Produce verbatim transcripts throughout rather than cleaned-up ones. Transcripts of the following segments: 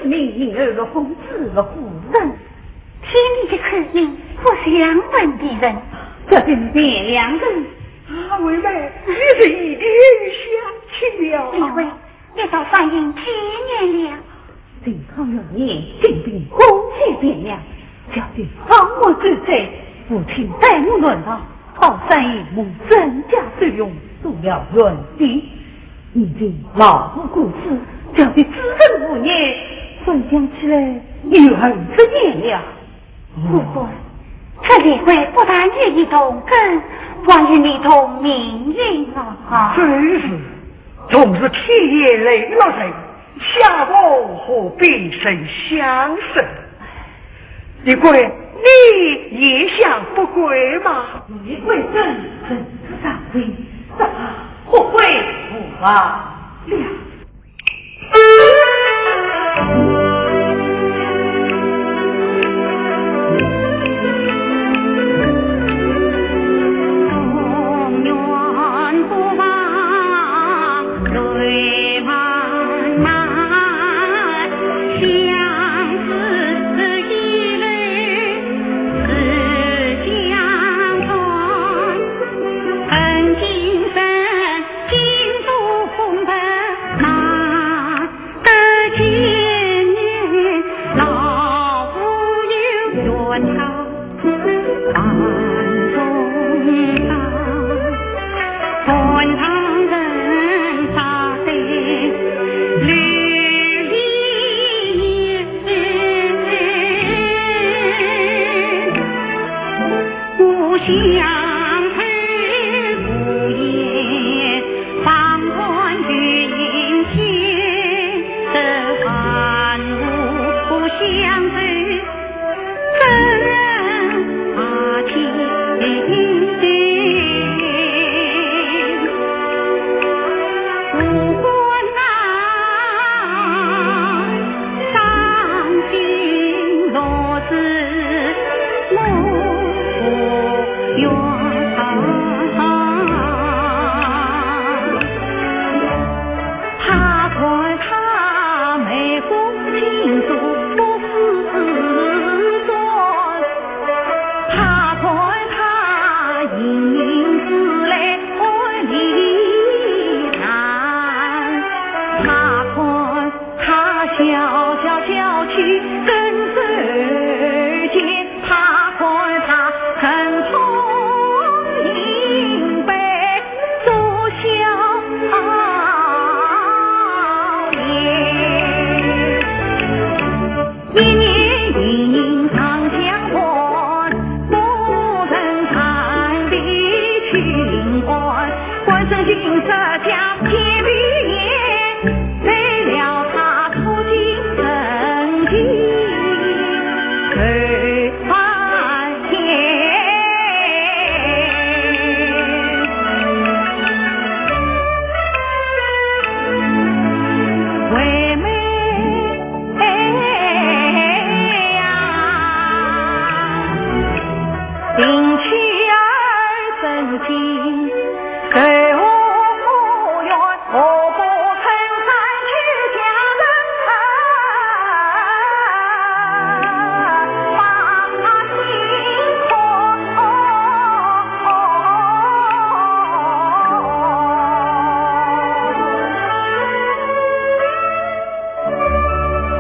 明明儿个公子个夫人。听你的口音，不像本地人。这就是汴梁人。啊，妹妹，你是一定想起了。李卫，你倒反应几年了？靖康元年，金兵攻陷汴梁，小弟方才之在，父亲带我乱逃，好三爷蒙沈家收容，做了元帅。 如今老夫过世，小弟子承父业，回想起来有二十年了。不过，这李卫不但与你同根，还与你同命运啊！真是，同是天涯沦落人，相逢何必曾相识。李卫，你也想不归吗？李卫正，正是上回，只怕后悔无望了。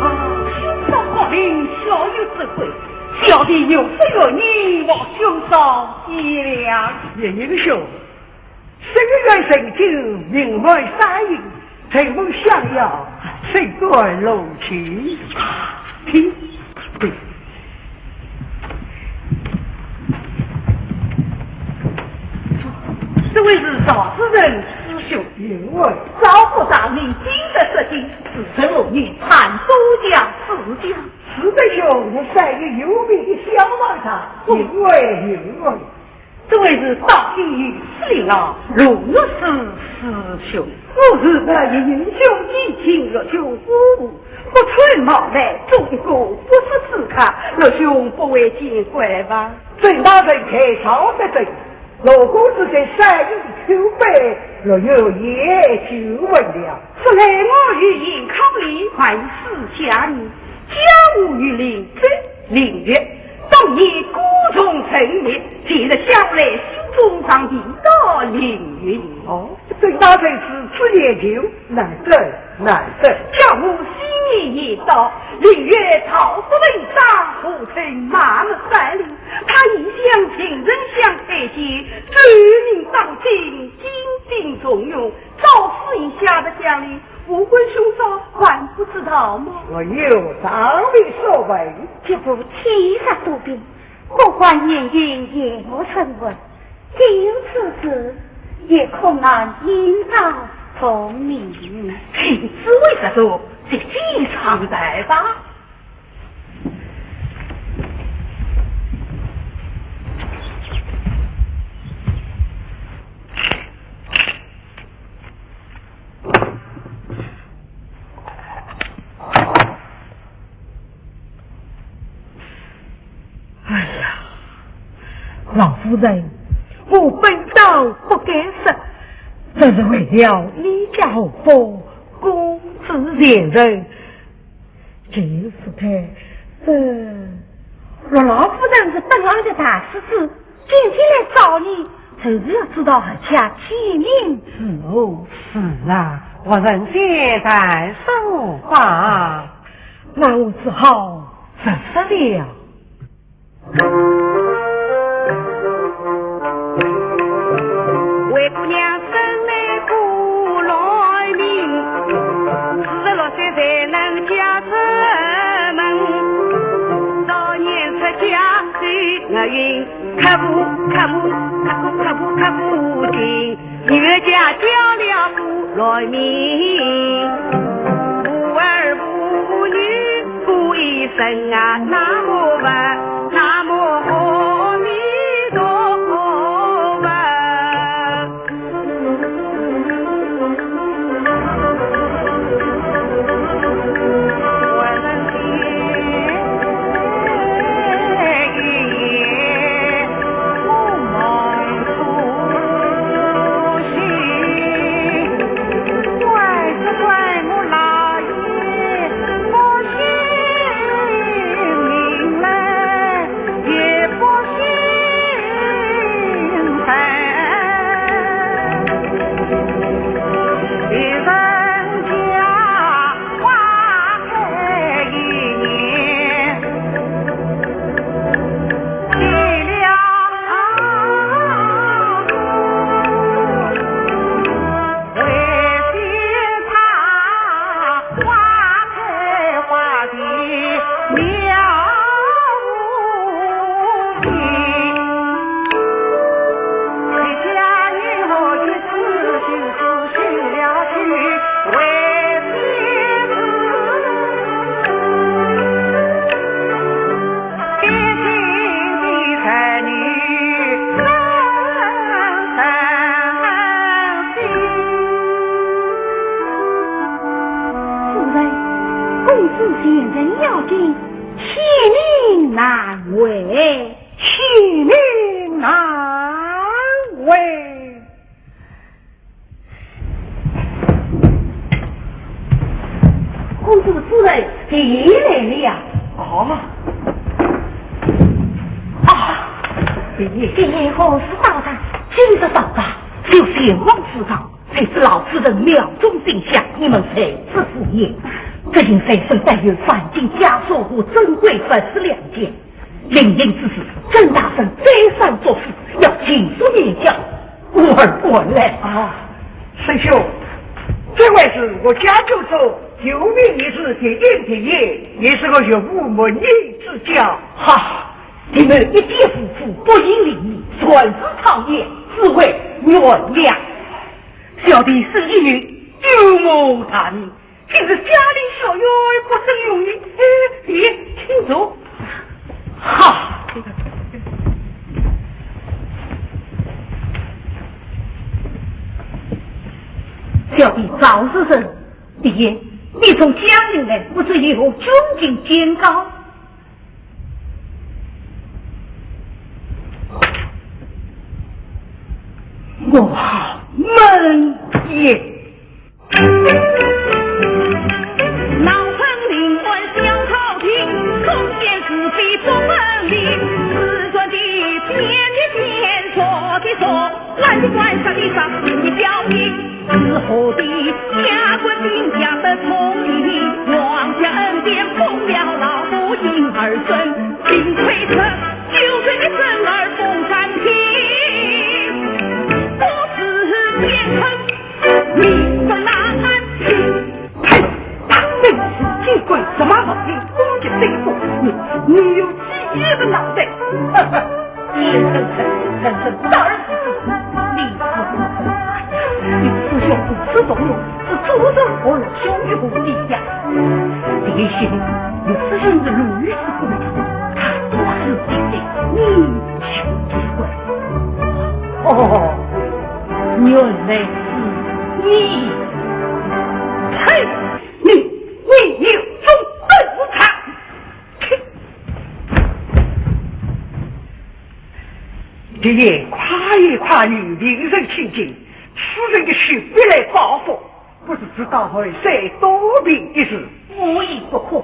啊，新到高陵，小有智慧，小弟有失于你，望兄少见谅。岳英雄，生于陈州，名唤沙隐，承蒙相邀，谁敢入去？请。这位是赵子成师兄。因为赵国大名，今日入京，自称我一探都江四江。是的，兄，你是一个有名的小道士，因为，因为。这位是道士司令啊，罗律师师兄。我是那英雄，已经入京五步，不穿毛来，做一个不速之客，陆兄不会见怪吧？正大人开朝得正，罗公子在山里叩拜，陆游也久闻了。说来我与鄢康里还私下呢，江湖与林州林月，当年孤从成名，近日想来心中常提到林月。哦，这大才子朱颜就难得难得。江湖新年已到，林月道不能上，何曾满目山林。他一向情深相爱些，周名当今，精兵重用，招私以下的将领，武官兄嫂还不知道吗？我有上面所问，这不七十多兵，不管年龄也无成文，既有此事，也可难引导从明。请诸位入座，这几场待吧。哎呀，老夫人，我本当不敢说，只是为了你家和风，公子贤人，就是他，这，老老夫人是本行的大师子， 今天来找你，就是要知道何家起名是何。是啊，我们简单说话。那我只好直说了。灰姑娘生来古来名，四十六岁才能嫁出门。早年出嫁受厄运， 刻苦刻苦刻苦刻苦苦尽，女儿家教了古来名，无儿无女古一生啊，南无佛，南无阿弥陀佛。 夫人，公子贤人要紧，千年难会。千年难会。 公子夫人，你来了呀。啊。啊，你今日何时到达？今日到达，就前往书房，谁知老夫人庙中进香，你们谁知府也？这人随身带有黄金枷锁和珍贵佛珠两件。 临行之时，甄大人再三嘱咐，要尽速念交，我儿慢来。啊，师兄，这位是我家舅舅，有名一时的印第也，也是个学武门人之家。哈，你们一介武夫，不明礼仪，擅自闯言，只为怨粮。小弟是一女，舅母大名， 今日家里小院不曾容易，哎，你请坐。哈，小弟赵世生。爹，你从江陵来，不知有何军情简告？我好闷也。人，幸亏这救人的生而不占亲，不是奸臣，你怎难安心？嘿，他本是见怪，怎么好听攻击对付你？你有几个脑袋？哈哈，奸臣，人人当然是你是，哎呀，你不要如此动怒，是助纣为虐，兄弟呀。 你是，你是，是如此不，他不是你的，你就奇怪。哦，原来是你。嘿，你，你，你有种不可。哼！你也跨越跨女，令人亲近，此人的血必来报复。 不知道会谁多病一时。无一不可。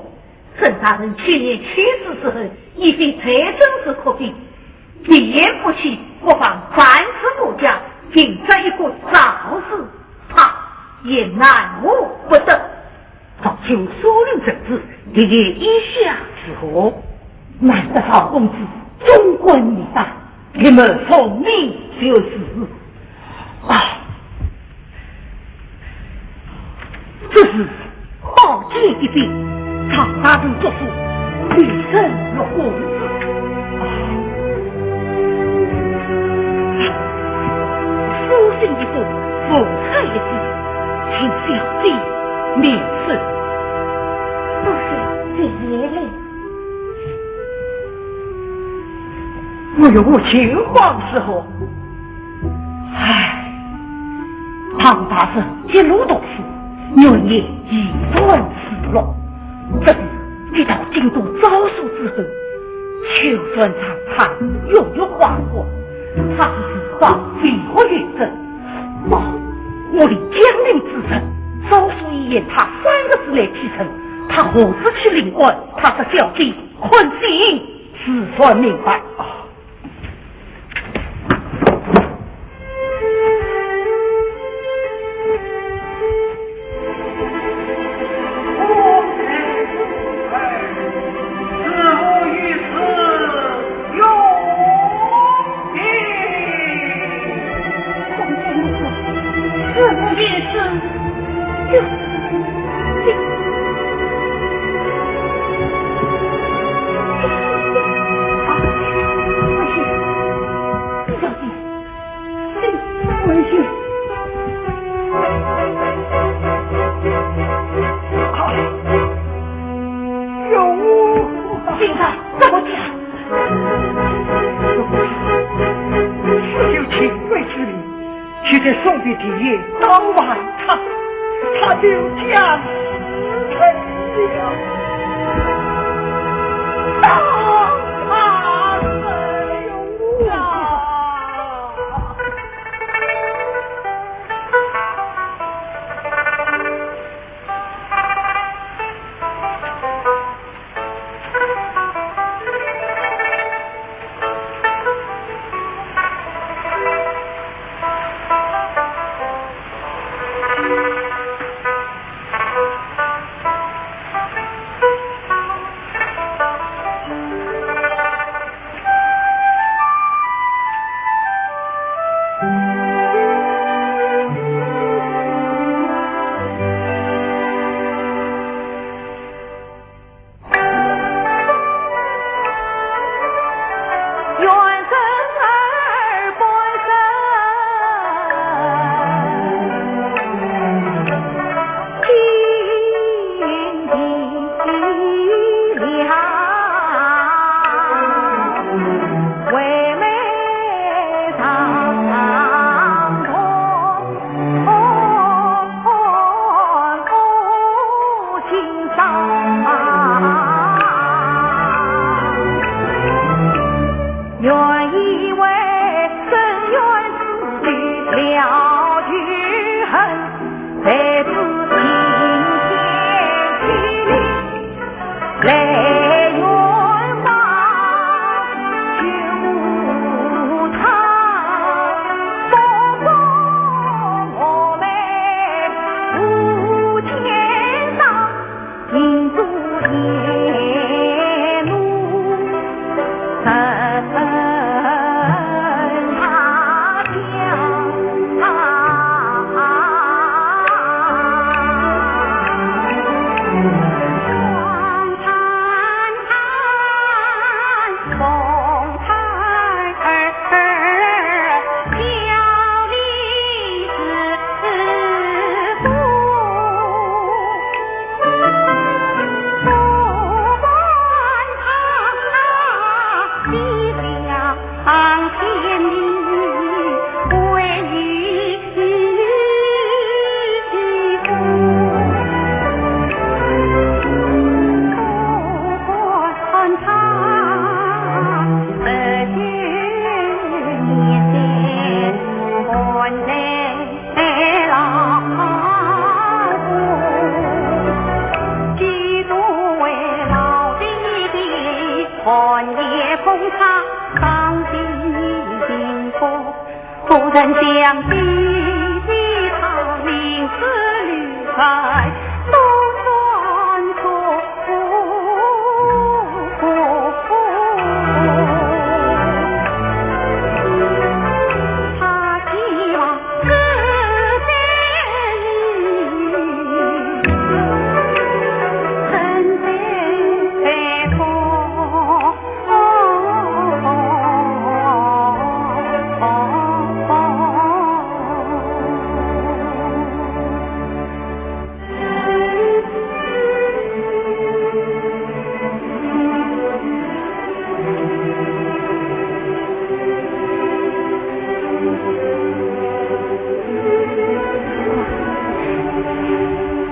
沈大人千年千世之后，已经再正是可比。一言不起，不妨反思国家，定着一个赵氏，怕也奈何不得。早就所论政治，你也意下如何？难得赵公子忠肝义胆，你们聪明就是。 啊，这是宝剑一柄，赵大人作书，你怎落公子？啊，书信一封，文采一句，请小姐免受。多谢姐姐嘞。我有情况是何？ 唉，唐大人一路读书，原也一团思路，只是一到京都招书之后，秋船长他鬱郁寡欢，他是实话为何有证？哦，我立江陵之人，招书一言，他三个字来批准，他何时去领官？他是小弟，看信自然明白。 现在怎么讲？只有情为之理， 现在送给爹爹，当晚他，他就将死了。当晚，哎呦啊！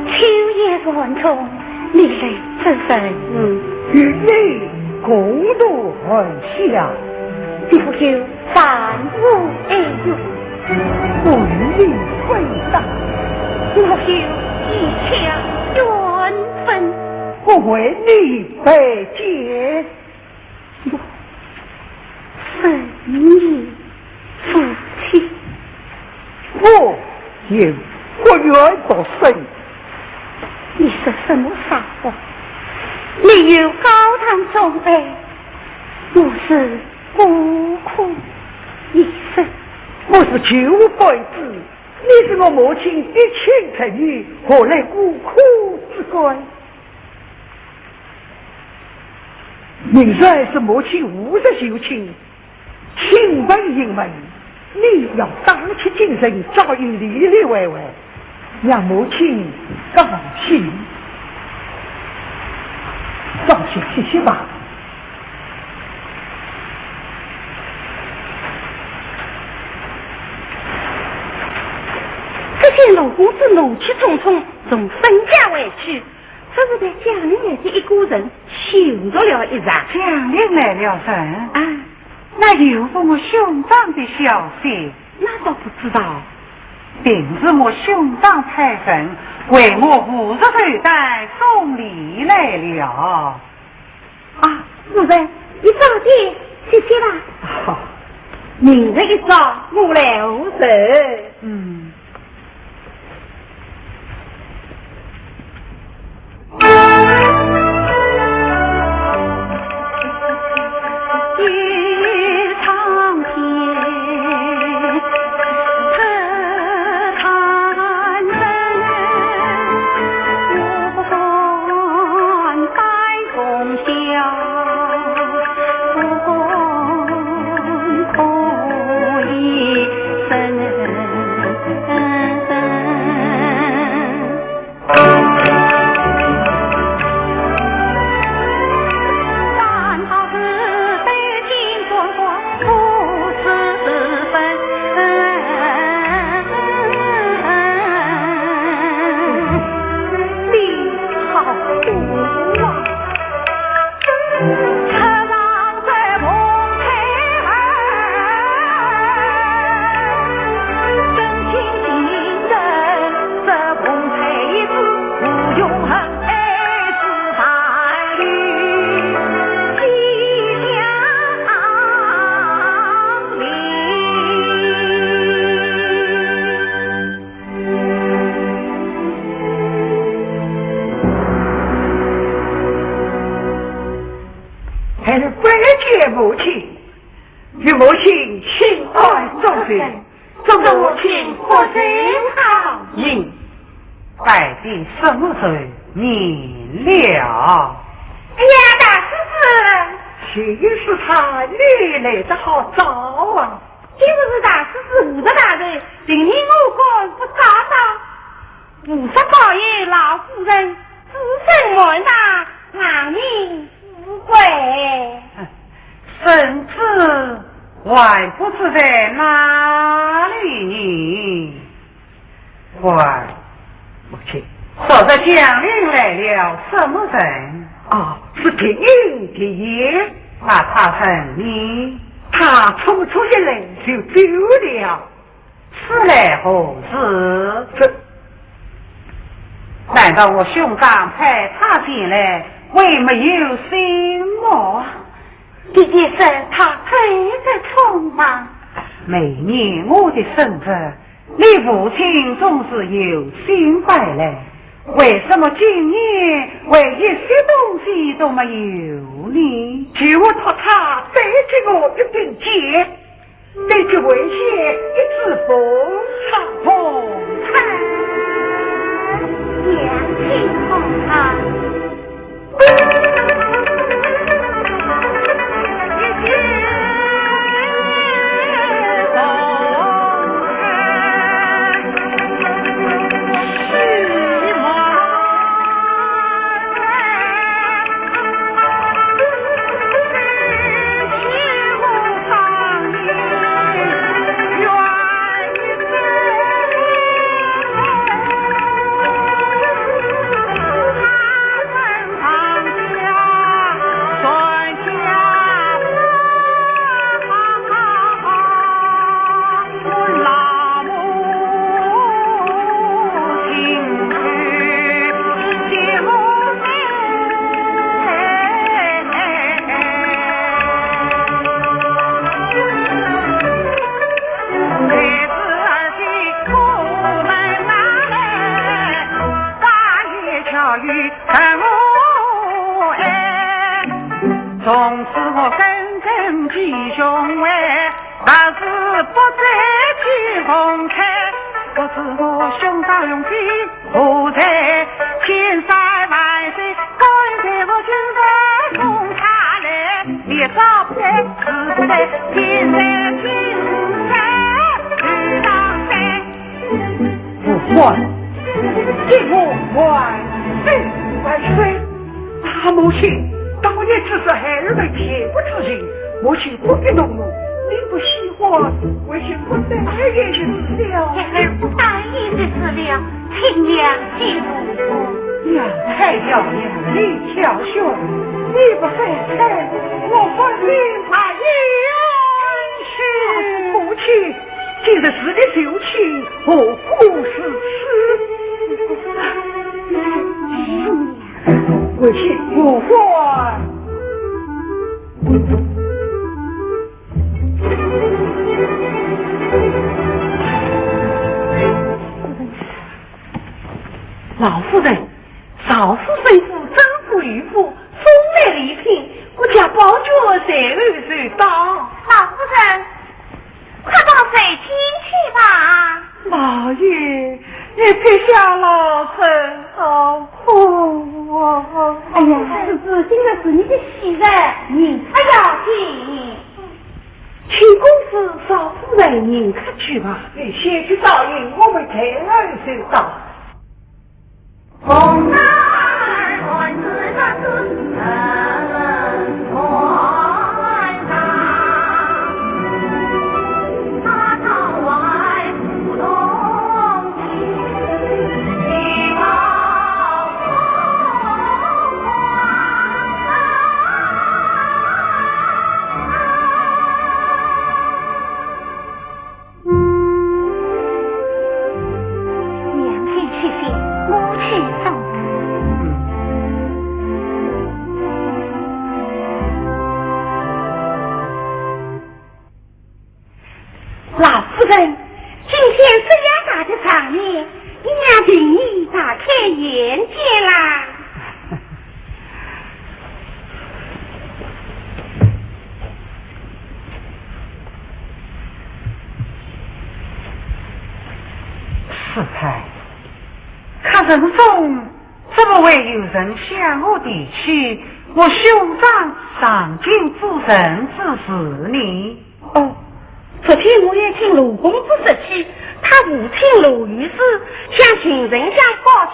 秋夜寒窗，你来作甚？嗯，与你共度寒宵。你不休，烦我哎哟。我与你非打。你不休，一腔怨愤。我为你拜见。 我生你父亲。我有不愿不生。你说什么傻话？你有高堂重拜，我是孤苦一生。我是舅父之子，你是我母亲的亲侄女，何来孤苦之官？ 明日是母亲五十寿庆，亲朋引门，你要打起精神，照应里里外外，让母亲高兴。早些歇歇吧。只见罗公子怒气冲冲，从沈家回去， 只是对江陵来的一个人羞辱了一场。江陵来了人？啊，那又是我兄长的消息？那倒不知道。定是我兄长派人为我五十寿诞送礼来了。啊，夫人，你早点歇息吧。啊，明日一早我来候着。嗯。还是拜见母亲，与母亲请安作甚。 祝母亲福寿康宁。你拜的什么寿年了？哎呀，大师傅！就是他，你来得好早啊！今日是大师傅五十大寿，定是我赶不上了。五十高寿，老夫人子孙满堂，堂名富贵。 孙子还不知在哪里呢？喂，母亲。昨日江陵来了什么人？啊，是定英的爷。那他人呢？他初初一来就走了。 此来何事？这，难道我兄长派他前来，为没有信物？爹爹说他走得匆忙。每年我的生日，你父亲总是有心摆来，为什么今年会一些东西都没有呢？求我托他带给我一柄剑，带给为贤一支凤钗。凤钗，娘亲凤钗。从此我跟跟其兄妹，但是不再提凤钗，不知我兄长用计何在，千山万水赶在我君王送他来，你早不在，迟不在，千山万水赶上山。 不管，给我万岁万岁！啊，母亲，当年只是孩儿们恬不知耻，母亲不必动怒。你不喜欢，为贤不答应的事了。孩儿不答应的事了，请娘亲。娘胎夭夭，你娇羞，你不再猜，我分明答应去。母亲， 既然是你求亲，何苦如此？为贤不敢。老夫人，赵府人府张府有府，送来礼品，我家宝卷随后就到。老夫人， 快到内厅去吧。老爷，你撇下老身好苦啊！哎呀，这是今日是你的喜事，你不要紧。请公子赵夫人迎客去吧。你先去照应，我们待后就到。娘亲且息，我去送。老夫人，今天这样大的场面，你娘请你大开眼界啦。 世钗，客人中怎么会有人向我提起我兄长上京赴任之事呢？哦，昨天我也请罗公子说起，他父亲罗御史向秦丞相告起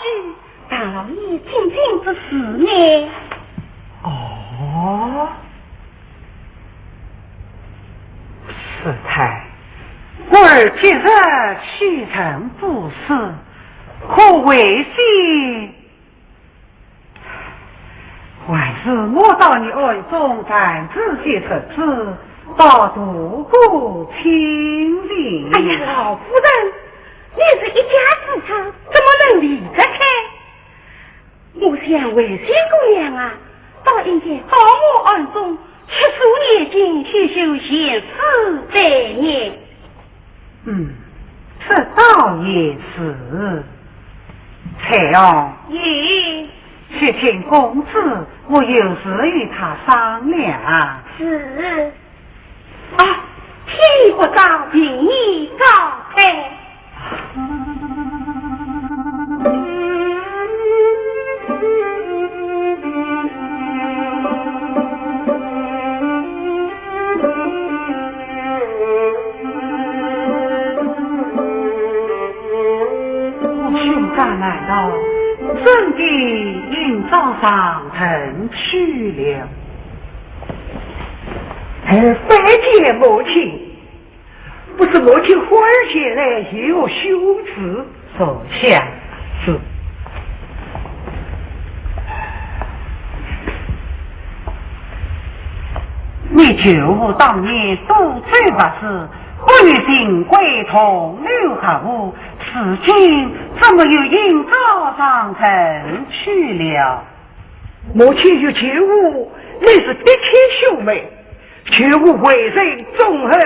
唐老爷进京之事呢？哦，世钗，我儿今日启程赴试，可为先，还是我到你庵中暂住些日子，到度过清静。哎呀，老夫人， 你是一家之主，怎么能离得开？我想惠仙姑娘啊，倒应该到我庵中吃素念经，修修闲适百年。嗯，这倒也是。翠红，咦？去请公子，我有事与他商量。是。啊，天已不早，请你告退。 我兄长难道真的应召上阵去了？儿拜见母亲。不知母亲忽而前来有何休旨？坐下。是。 你舅父当年渡州入仕，不与秦桧同流合污，如今怎么又应召上阵去了？母亲与舅父乃是嫡亲兄妹，舅父为人忠厚正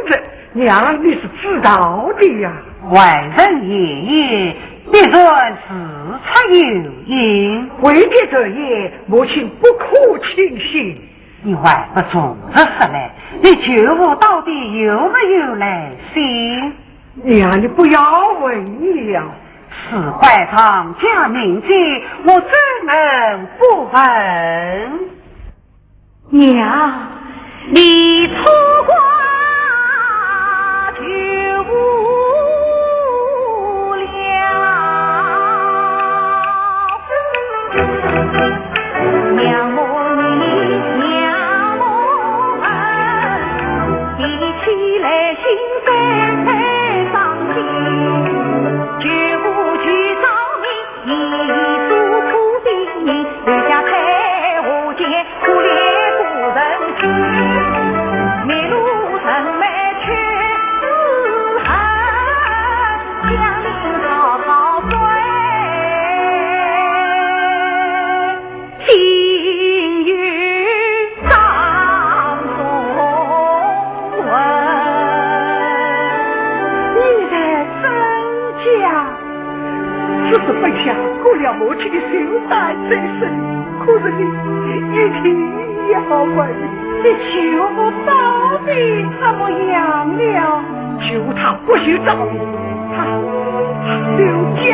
直，娘你是知道的呀。外人言言，必然事出有因。未必然也，母亲不可轻信。 你还不从实说来，你舅父到底有没有来信？娘，你不要问了。事关长家名节，我怎能不问？娘，你错怪舅父了。 仰慕你，仰慕恨，提起来心酸再伤心。舅父去找你，你诉苦的你，留下在河间，可怜不忍心。迷路人们却是恨， 江陵曹操追，心有伤痛痕。你在怎讲？只是本想过了母亲的寿诞再生，可是你一定要问。 你舅父到底怎么样了？舅父他不许找你，他，他就将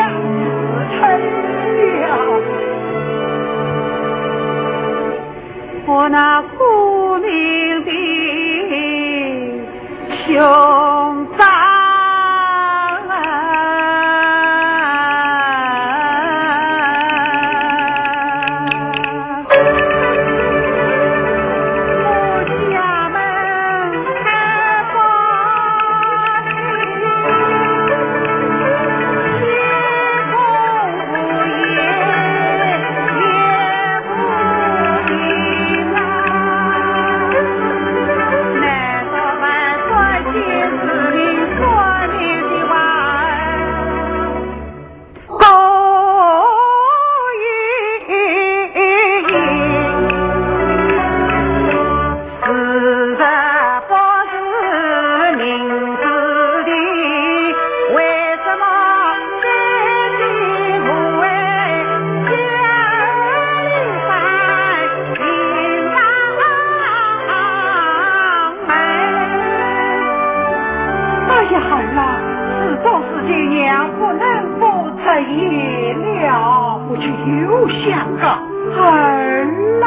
死了。我那苦命的兄长啊！ 哎呀，儿啊，事到如今，娘不能不直言了。我就有想啊。儿啊！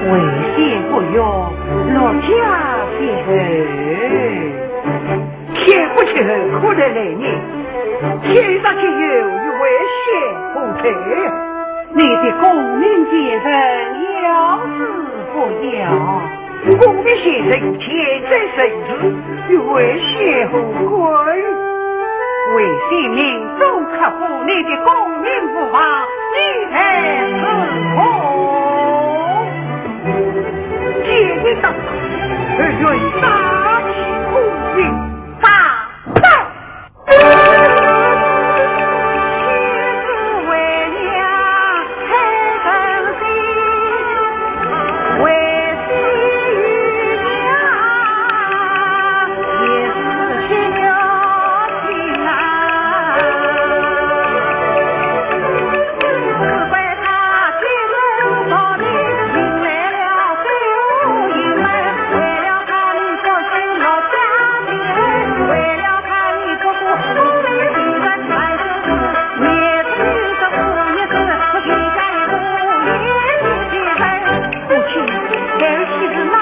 为先不语，奴家先后。且不去后，可来来人，且杀且有与为先后退。你的功名前程要死不要？ 功名前程，千载盛世，与为先后归。为先命中刻骨，你的功名无妨，你待如何？见你当，而愿杀其功名。大胆！ 父亲，儿媳是那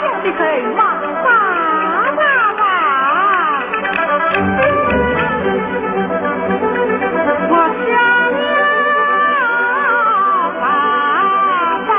样的人吗？爸爸，爸爸。我想你啊，爸爸。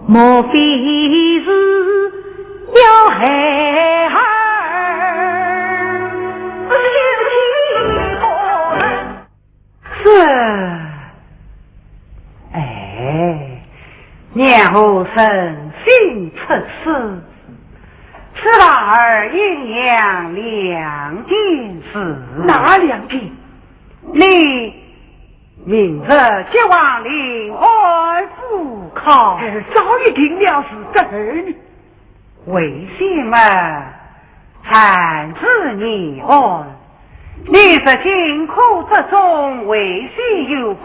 莫非是要害儿我诚心出此，此话儿应两件事。哪两件？你明日即往临安赴考。儿早已定了事的。儿呢？为什么？暂时你安。你在辛苦之中未尝有福，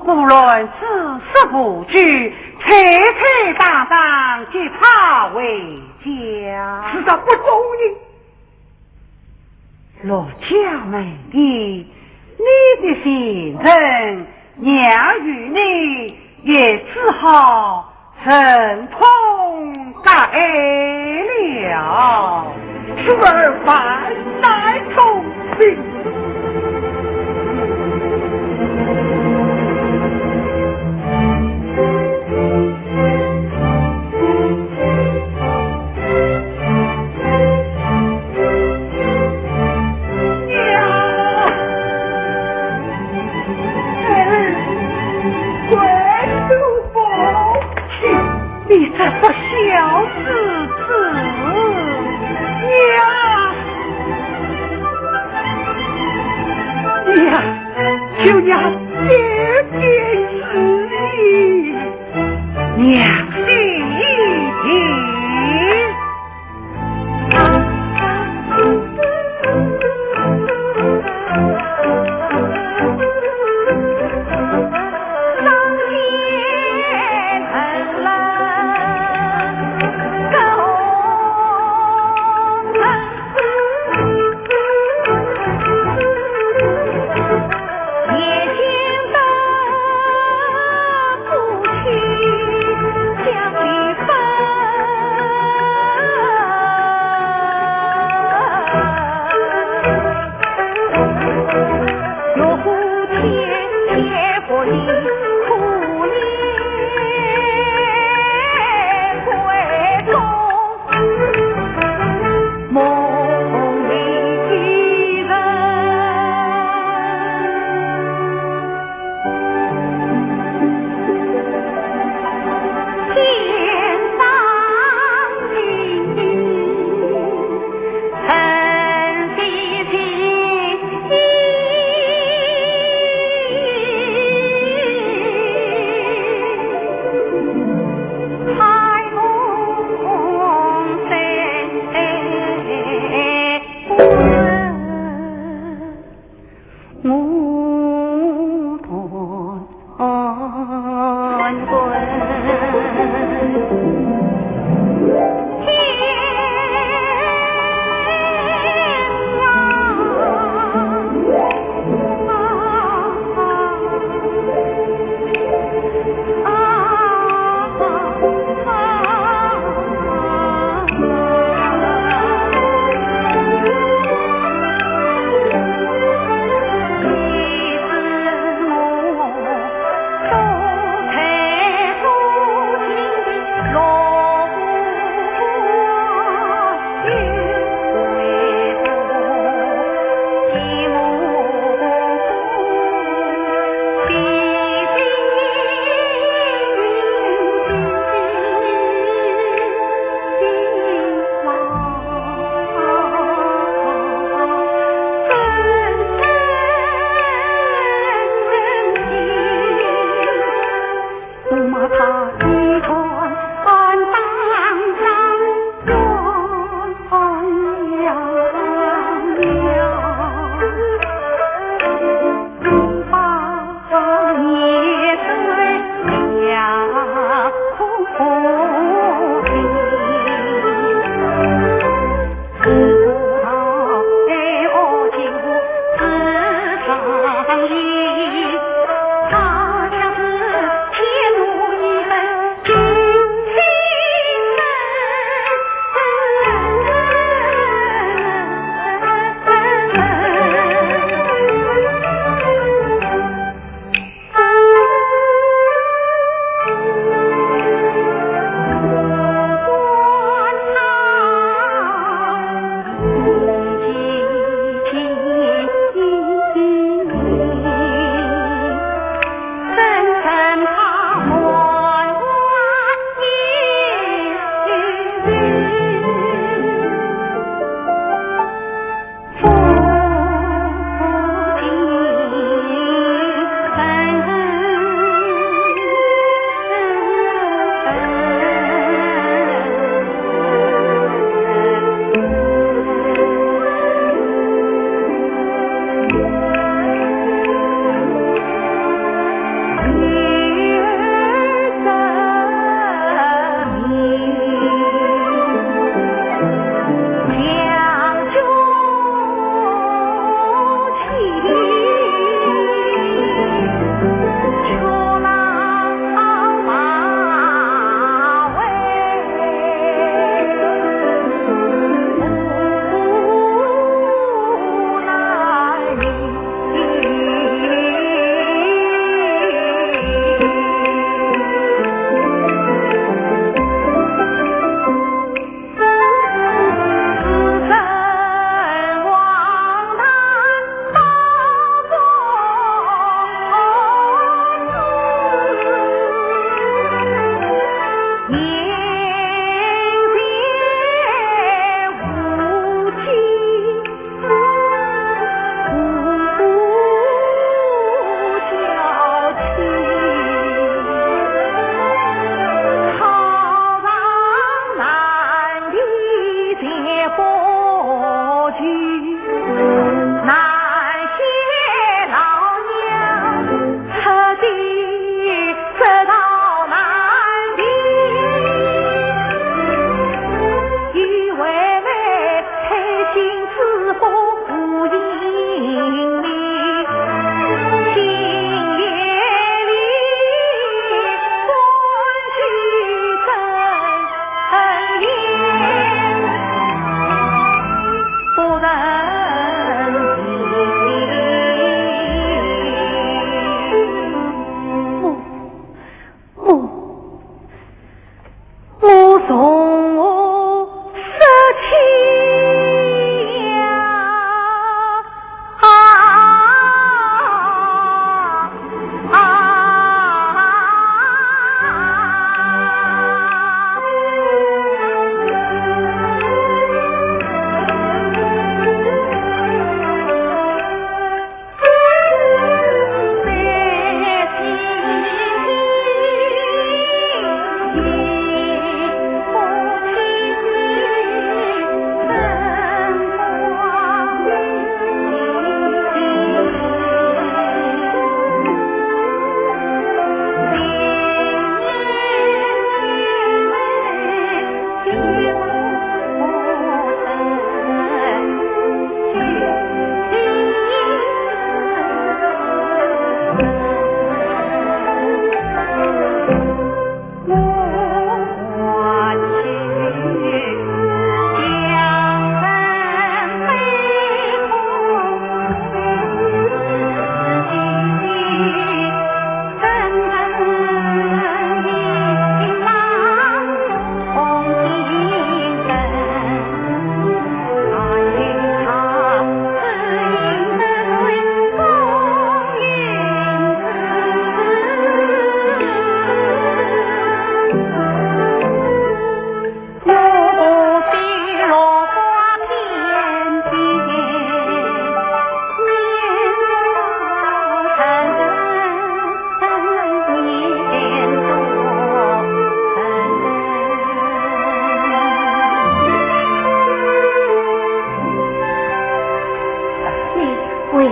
不论此事不去，坦坦荡荡即跑回家。是他不中意。落脚问题，你的前程，娘与你也只好 忍痛割爱了。是儿万难从命。娘！ 你这不孝之子呀！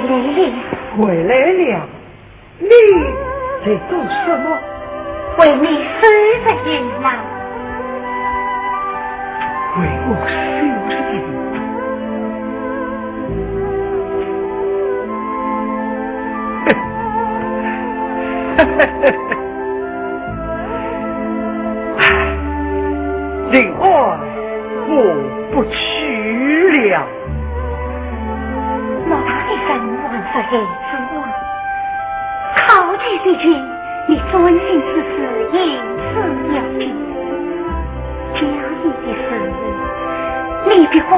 来了。回来了，你在做什么？为你收拾行囊。为我收拾行囊？唉，令安，我不去了。 老大的人还是孩子啊，考验的人，你专心致志，一事要紧。家里的事，你别挂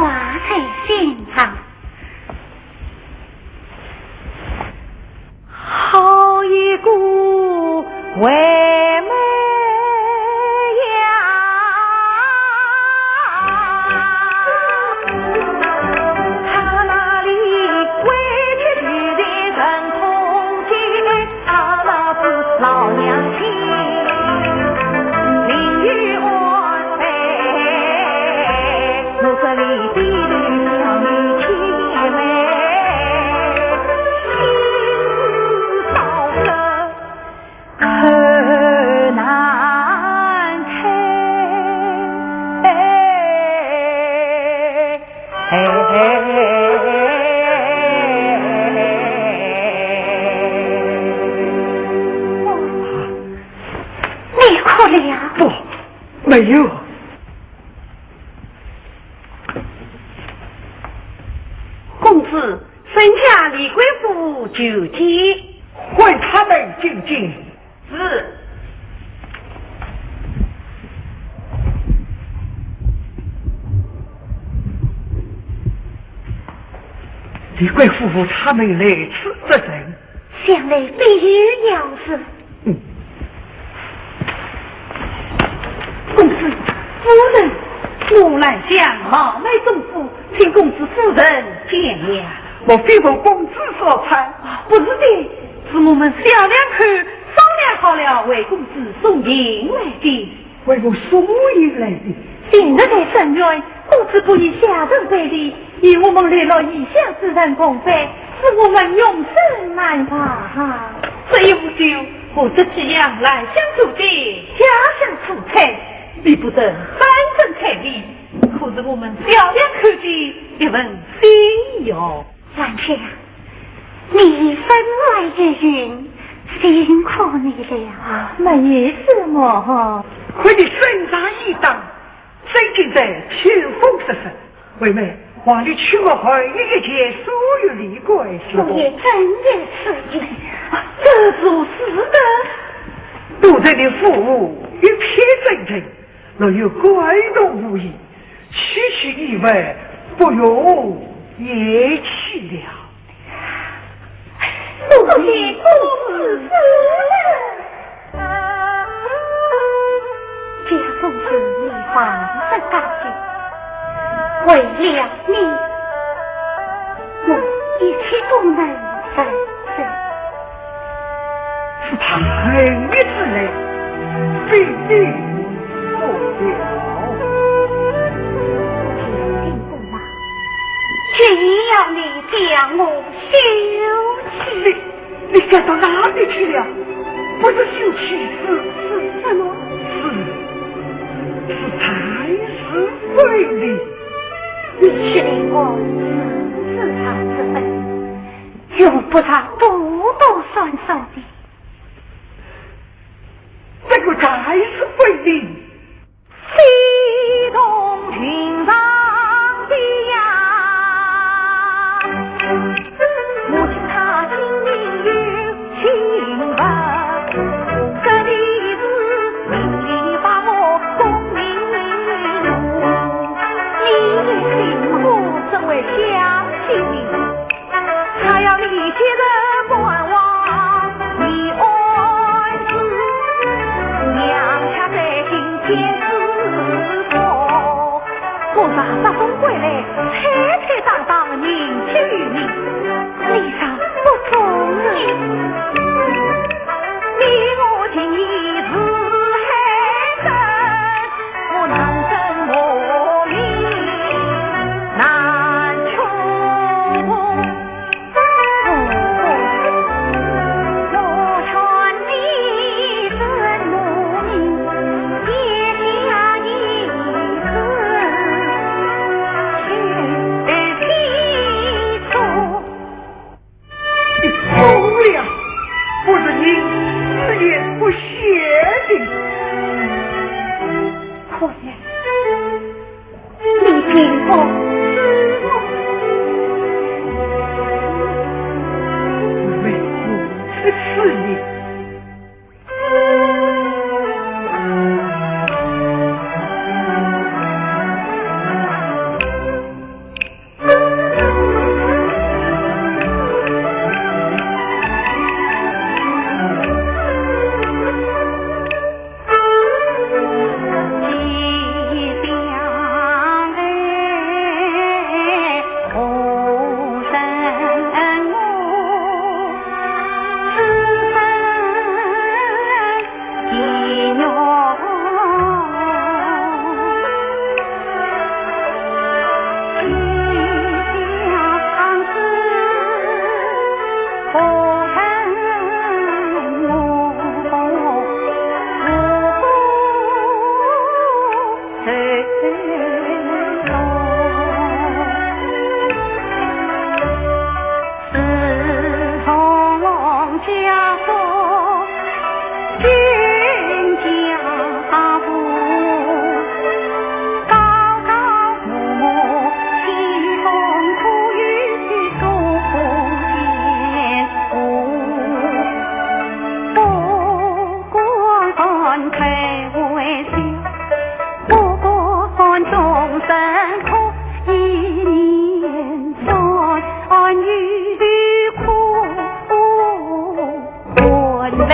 在心上。 好一个为美呀！他那里委屈的人空间，他那是老娘亲，另有安排。我这里低头想你姐妹，心事少说。 口难开。你哭了呀？不，没有。公子， 参见李贵府求见。唤他们进见。是。李贵府他们来此作甚？想来必有要事。 嗯。公子，夫人，我兰香貌美动妇，请公子夫人见谅。莫非我公子所差？啊，不是的，是我们小两口商量好了，为公子送行来的。为我送行来的？今日在深院，公子不以下人为礼， 与我们六路异乡之人共拜，使我们永生难忘。只有酒，何得寄养兰香做的家乡醋菜，比不得山珍海味。可是我们小两口的一份心意哟。兰香，你分外热心，辛苦你了。没什么。看你身上衣裳， 真正在秋风瑟瑟。惠妹，望你替我换一件所有礼款。我也正有此意。这如何是得？都在你府一片真诚，若有怪动无意，区区意外，不容言弃了。多谢公子。 这公子你放得高兴，为了你，我一切都能忍受。是他恨你之来，非你所料。天公啊，决意要你将我休妻。 你该到哪里去了？不是休妻，是，是什么？是，是拆字分离。你是令我如此之分，用不着多多算数的。这个拆字分离， 非同寻常的呀。我听他姓名有姓氏，这里是名利八宝功名。你也姓何？我身为乡亲，他要你接着功君家父，高高木木，其中可有许多仙物。不敢开玩笑，不敢终身苦，一年三餐有苦。 问来，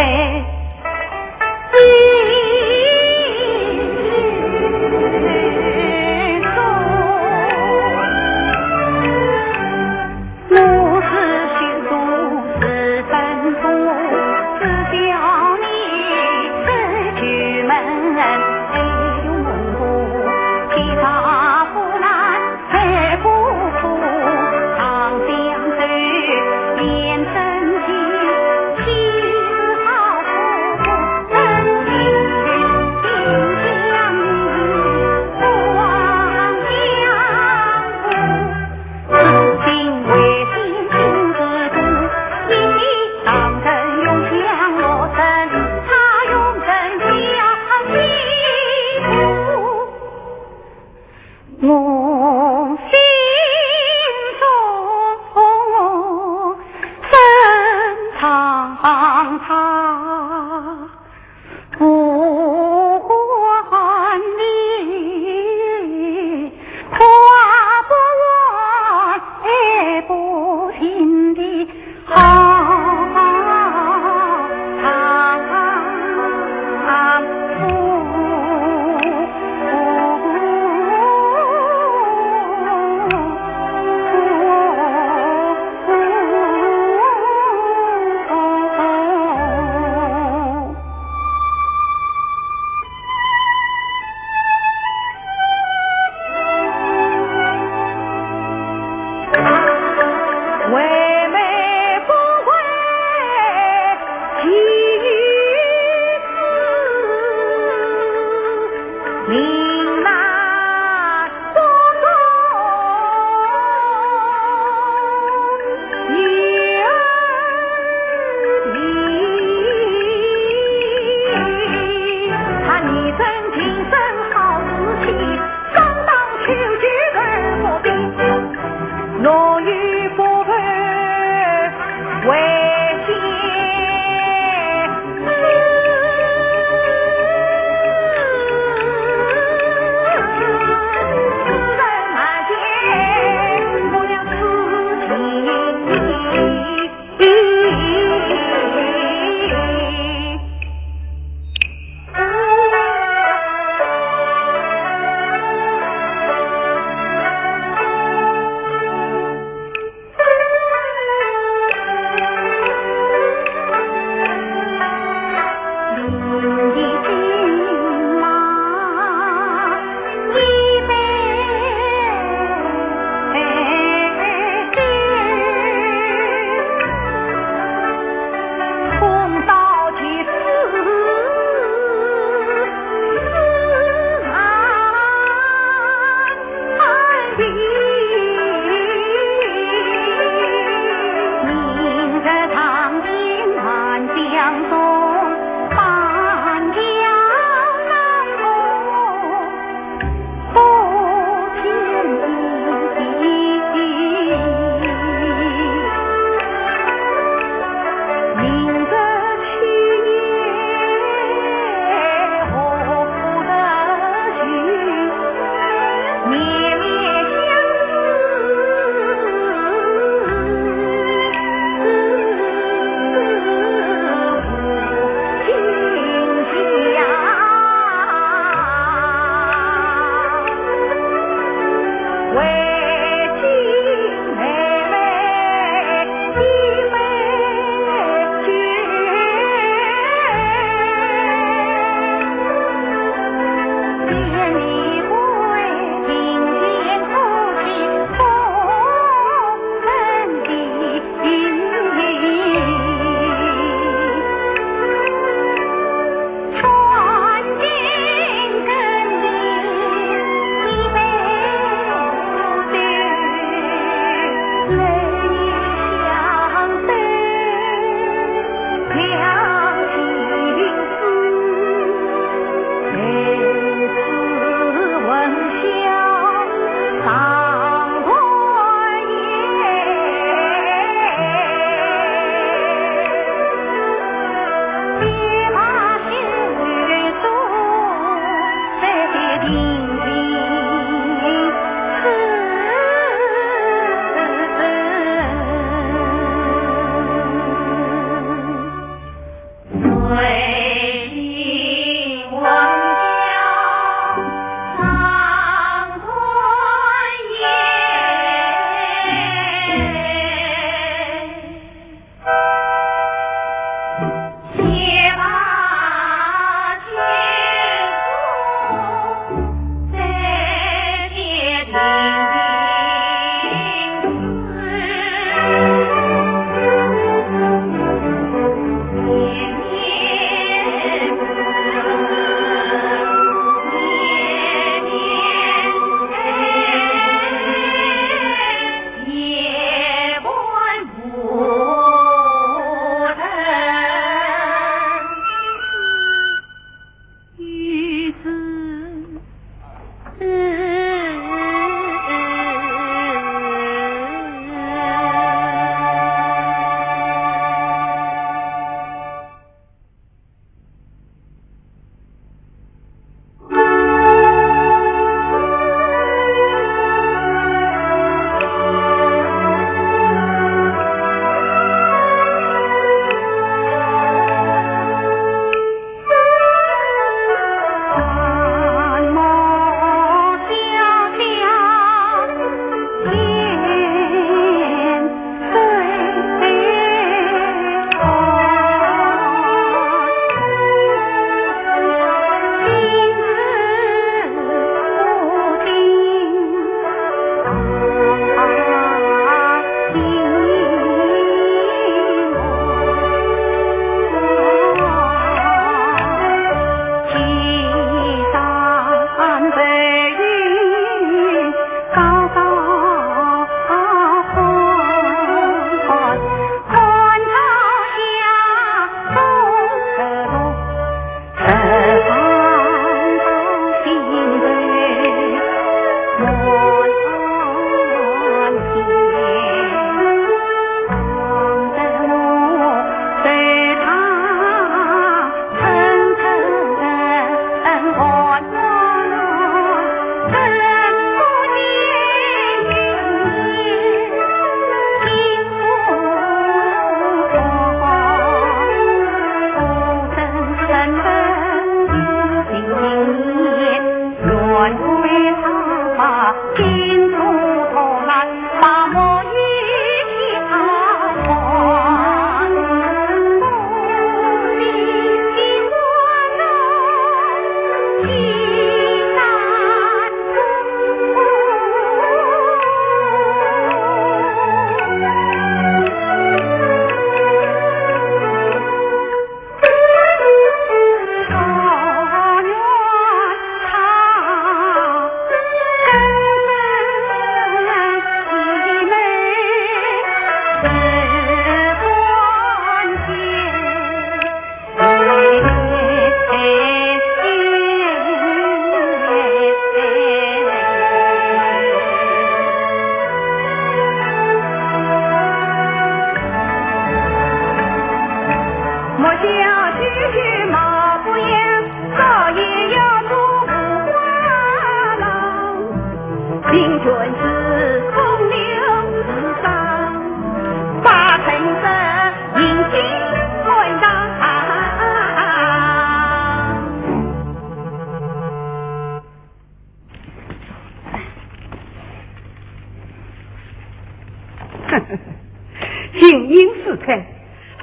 金印四开，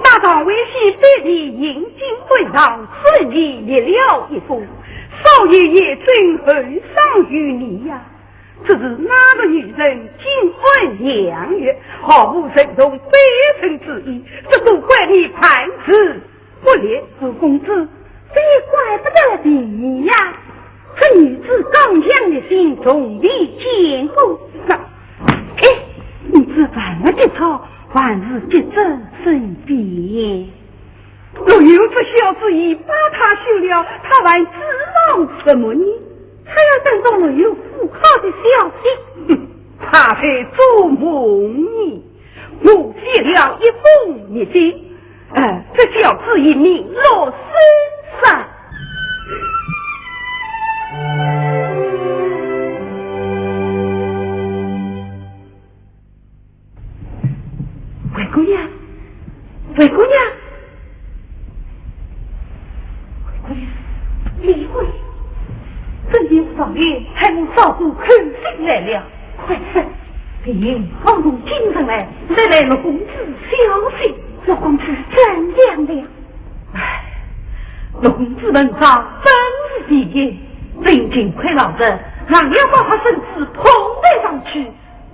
大唐为先帝引进官场，顺利立了一封，少爷也真厚赏于你呀。只是那个女人金安娘月，毫无任何卑职之意，这都怪你办事不力。二公子，这也怪不得你呀。这女子刚强立心，从未见过。那，哎，你这万万不可，万事不得生变。若有这小子已把她休了，她还指望什么呢？她要等到若有不好的消息。哼，她在做梦呢。我写了一封密信，呃，这小子已名落孙山。灰姑娘，灰姑娘，灰姑娘，李贵，真有少爷，害我嫂子口信来了。快说，李英刚从京城来，带来陆公子消息。陆公子怎样了？唉，陆公子文章本是第一，真幸亏老爷，硬要把他圣旨捧带上去，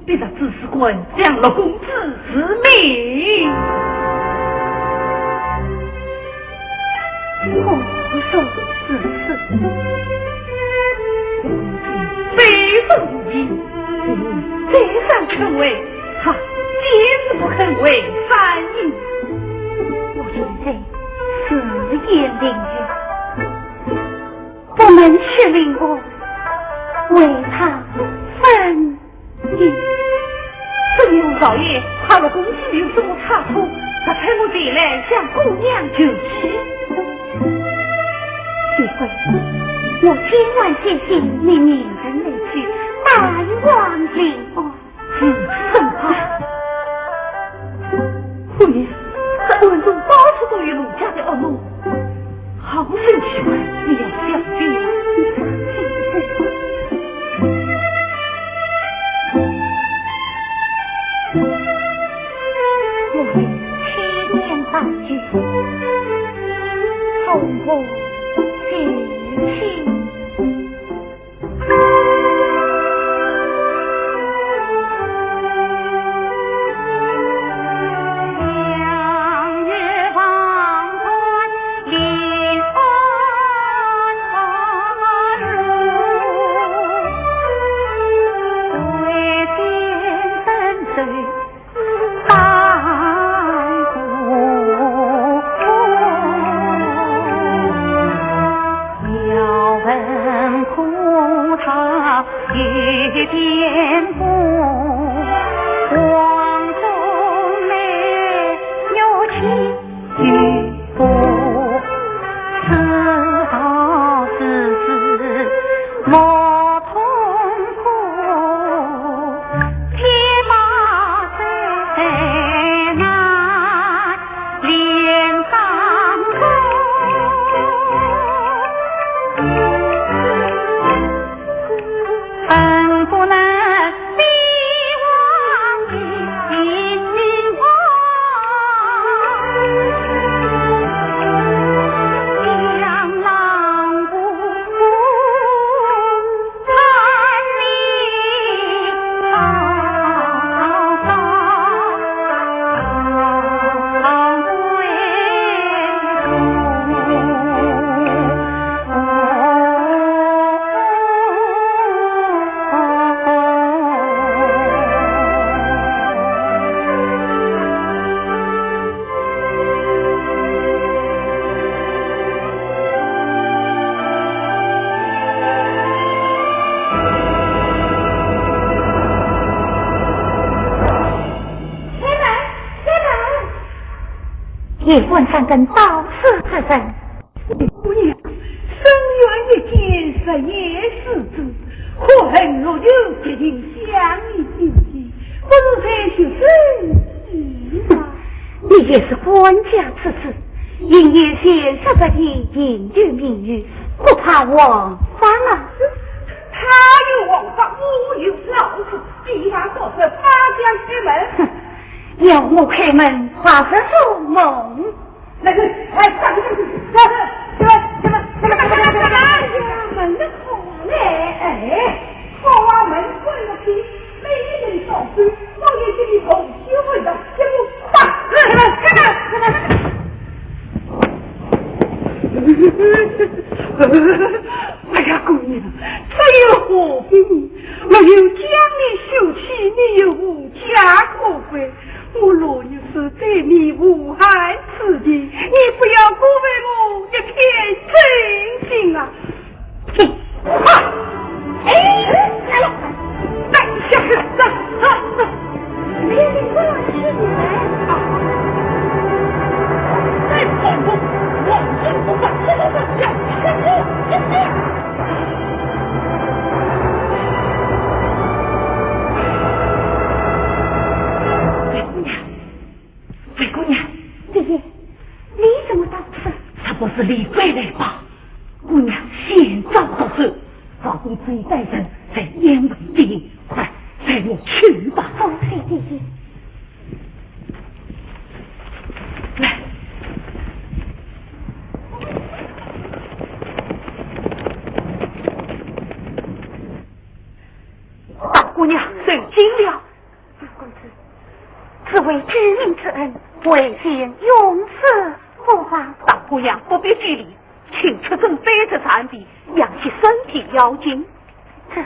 逼着知书官将陆公子除名。我说是是。非是无意，再三劝慰，他坚持不肯为三年。我现在是言领了，不能屈令我为他分 你，只有老爷怕陆公子有什么差错，才派我前来向姑娘求情。李贵，我今晚接信，你明日来取，大王平安。如此甚快。姑娘，这暗中到处都有陆家的恶奴， 好生奇怪，你要小心啊！我有千言万语，从何说起？夜半三更到此作甚？姑娘，深院一间，日夜思子，可恨我有绝情相依心机，不如再续诗一吗？你也是官家之子，应该先说说你应有明有，不怕枉法啊。他有枉法，我有老夫，比他做事，他将开门。哼，要我开门，怕什么梦？ 那个，哎，上去，上去，上去，上去，上去，上去，上去，哎呀，门的口啊，哎，哎，好啊，门关了去，没人上去，我也给你同学问的，给我打，来，来，来，来，来。哎呀，姑娘，这又何必呢？我有将你休妻，你又无家可归。 我若有是对你无害之地，你不要辜负我一片真心啊！啊！哎，来了，来，下去，走，走，走。哎呀，你过来，你来。啊！再跑步，往前走吧，走，走，走，走，走，走，走。 灰姑娘，灰姑娘，姐姐，你怎么到此？这不是李贵来吧？姑娘，先找到手，老公子已带人在燕门接应，快，随我去吧。哦，是，姐姐。来。大姑娘，受惊了。 公子，此为救命之恩，为情永世不忘。大姑娘不必拘礼，请出准备着茶杯，养息身体要紧。这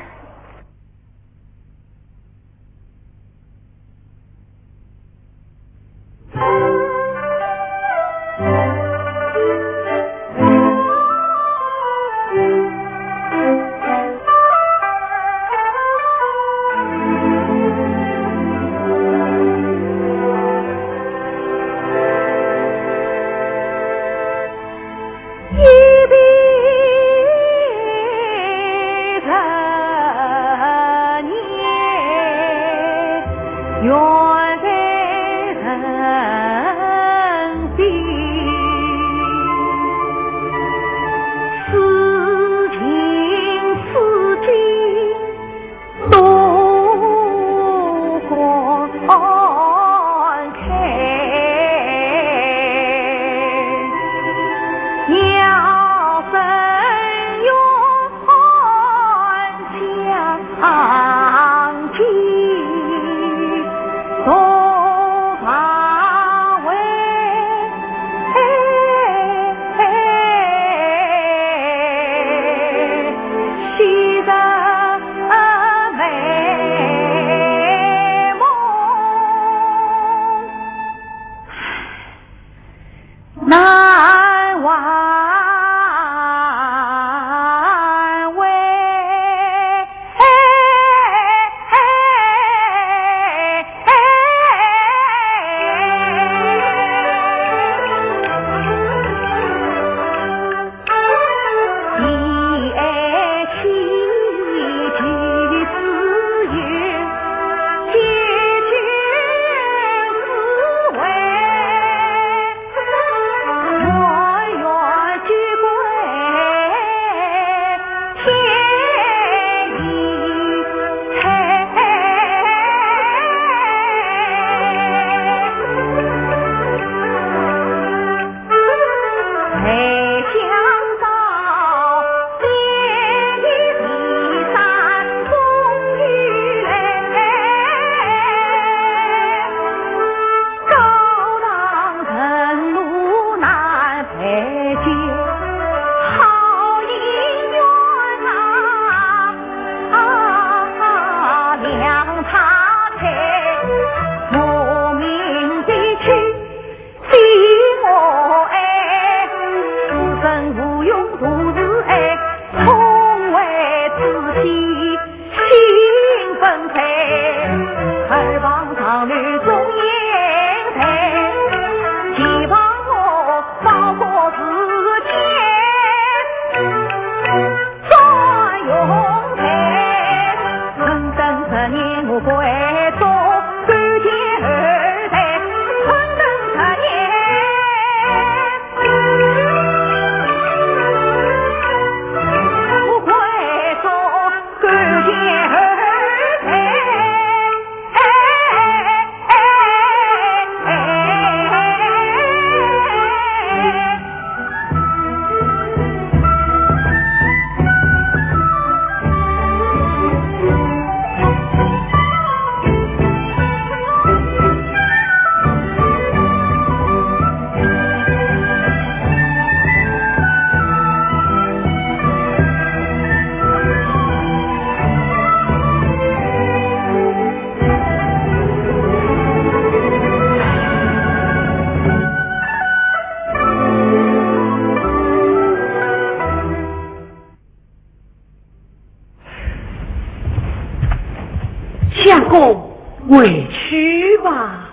回去吧。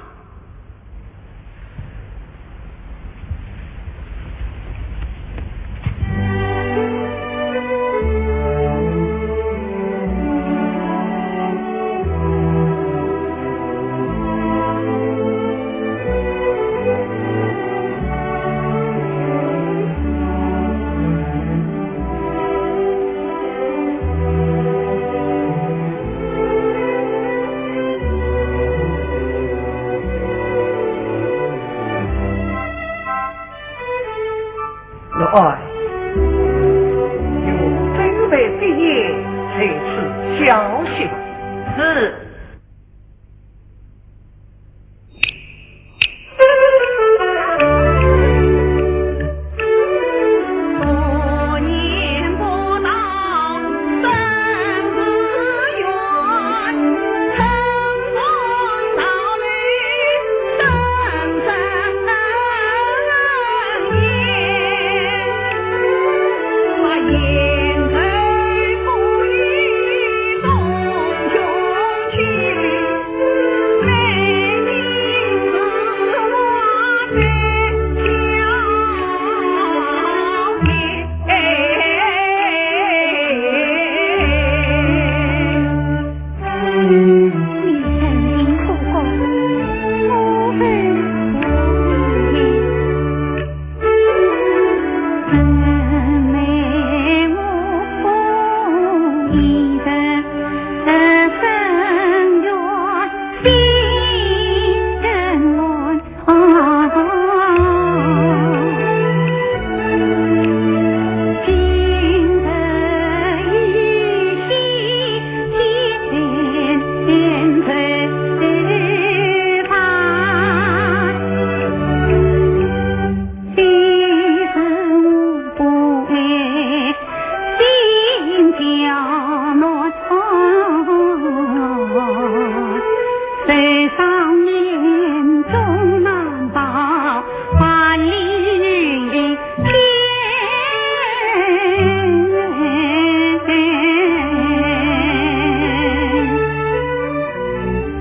六爱，有准备毕业，随此消息。是。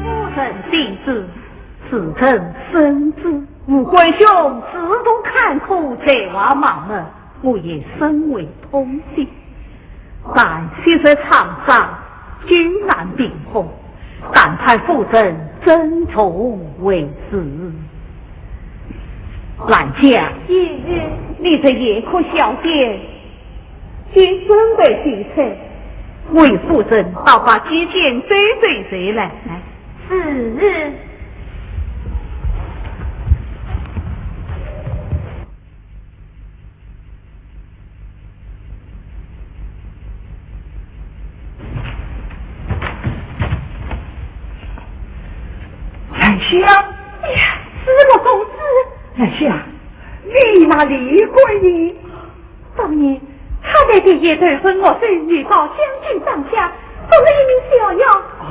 夫人听之， 子臣遵旨。吴官兄自度坎坷，才华满门，我也深为痛心。但昔日创伤，今难平复，但盼夫人珍重为是。兰香，爷爷，你这夜哭小点，先准备几餐，为夫人倒把几件衫衫收来。来。是。 兰香。哎呀，师父公子。兰香，你那李贵呢？当年，他在第一段婚外后，遇到将军张夏，做了一名小药。哦。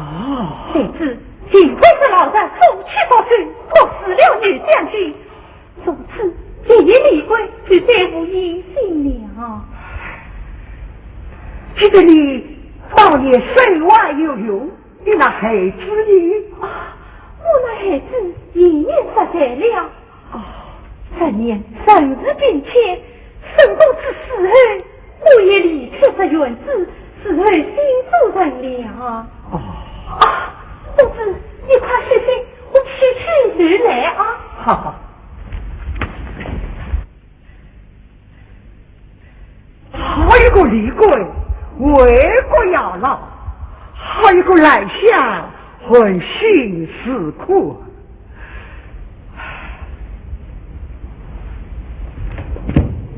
谁知，幸亏是老贼风趣作趣，毒死了女将军。 从此，第一李贵就再无音信了。这个你倒也身外有用，你那孩子呢？啊，我那孩子已经十岁了。哦。三年，三日病欠，沈公子死后， 我也离开这园子，是后心做人了。哦。啊，公子，你快歇息，我去取水来啊。好，好。好一个李贵，为国效劳，好一个兰香， 含辛茹苦。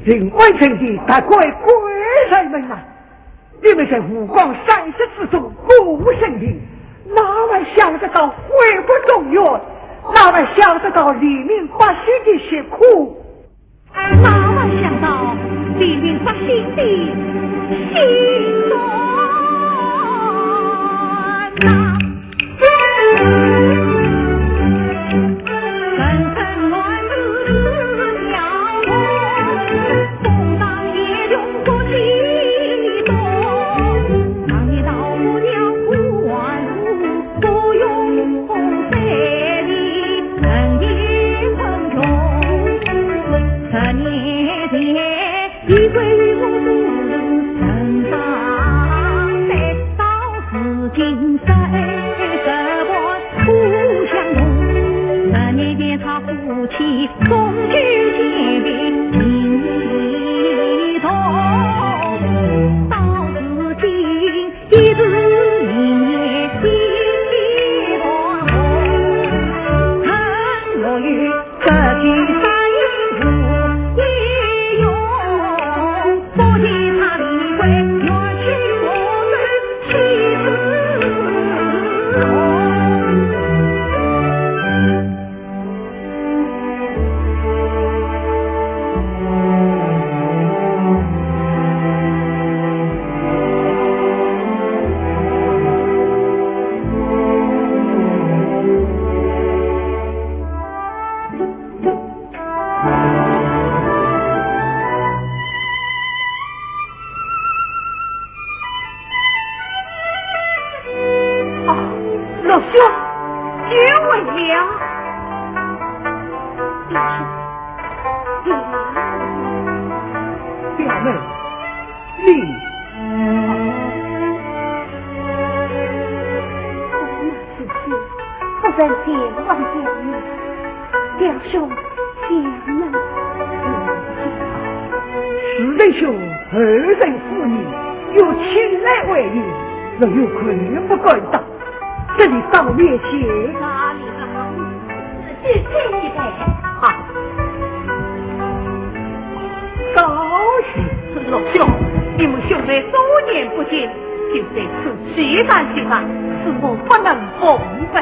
临安城的达官贵人们呐，你们在五光山色之中歌舞升平，哪还想得到祸国中原？哪还想得到黎民百姓的疾苦？ 哪还想到黎民百姓的心酸呐。啊，陆兄，久违了。表妹，你……夫人前往见你，表兄前来。是仁兄，后生思你，有请来回礼，若有困难不敢当，这里少年些。哪里的好意思，去请一杯。好。高兴。陆兄，你们兄妹多年不见，就在此叙谈叙谈，恕我不能奉陪。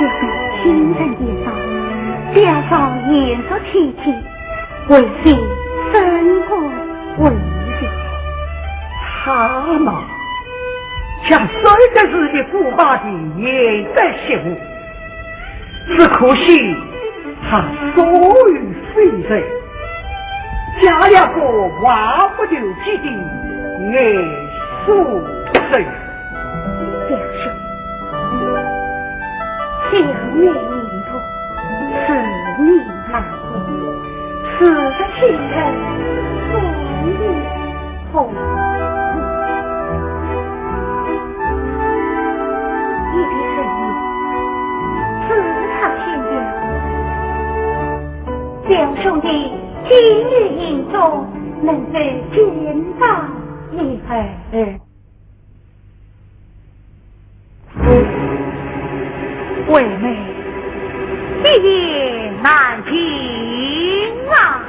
就是亲人的伤，表嫂言说体贴，为妻深感慰藉。他嘛，像守得住的古巴的贤德媳妇，只可惜她所有非人，嫁了个话不投机的矮俗人。表兄，想你明白，是你难为，是这亲人，所以痛苦。兄弟，今日行踪，能否见到一二？惠妹，一言难尽啊。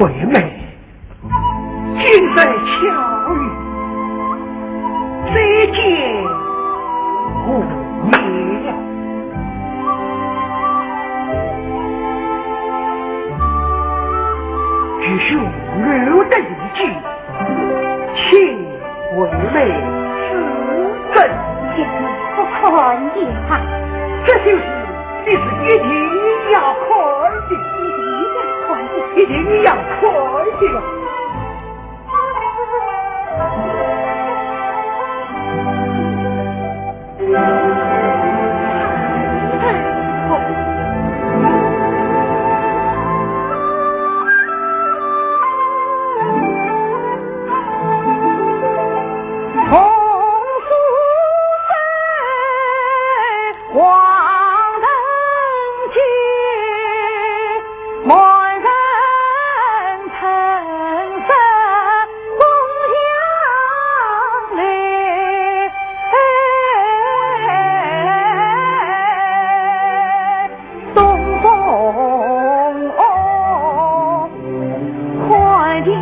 妹妹，今日巧遇，再见无言了。愚兄留得一计，请 为妹指正。姐姐，我看也罢。这首诗你是一定要看的。一定要看的。一定要看的。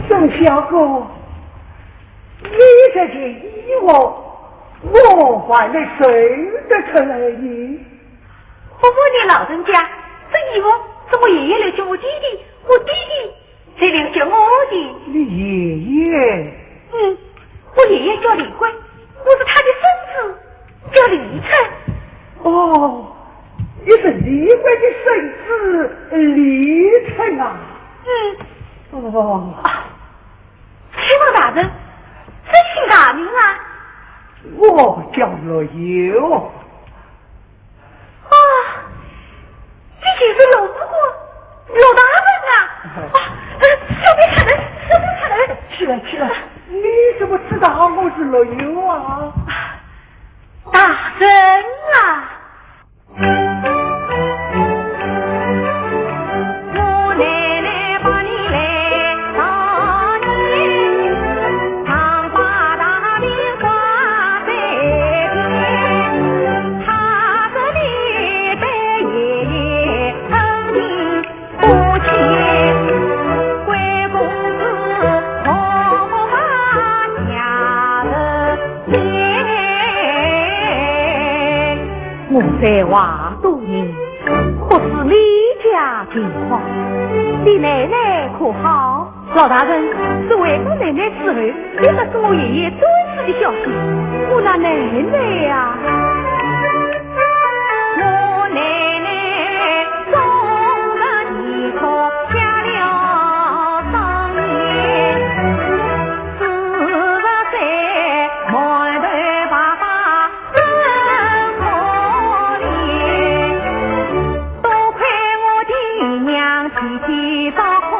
沈相公，你这件衣服，我还能认得出来呢？我问你老人家，这衣服是我爷爷留给我爹爹，我爹爹 这两叫我的。你爷爷？嗯，我爷爷叫李贵，我是他的孙子，叫李琛。哦，你是李贵的孙子李琛啊？嗯。哦。啊，请问大人，这姓啥名啊？我叫陆游。 啊，你就是陆武官，陆大人啊！啊，呃，小妹看人，小妹看人。起来，起来，你怎么知道我是陆游啊？大人啊！才华多艺，不知你家情况，你奶奶可好？老大人，自回过奶奶之后，一直是我爷爷最知的消息。我那奶奶呀，我奶奶终日念着家了三年，四十岁埋头爸爸 真可怜，多亏我爹娘提起照看，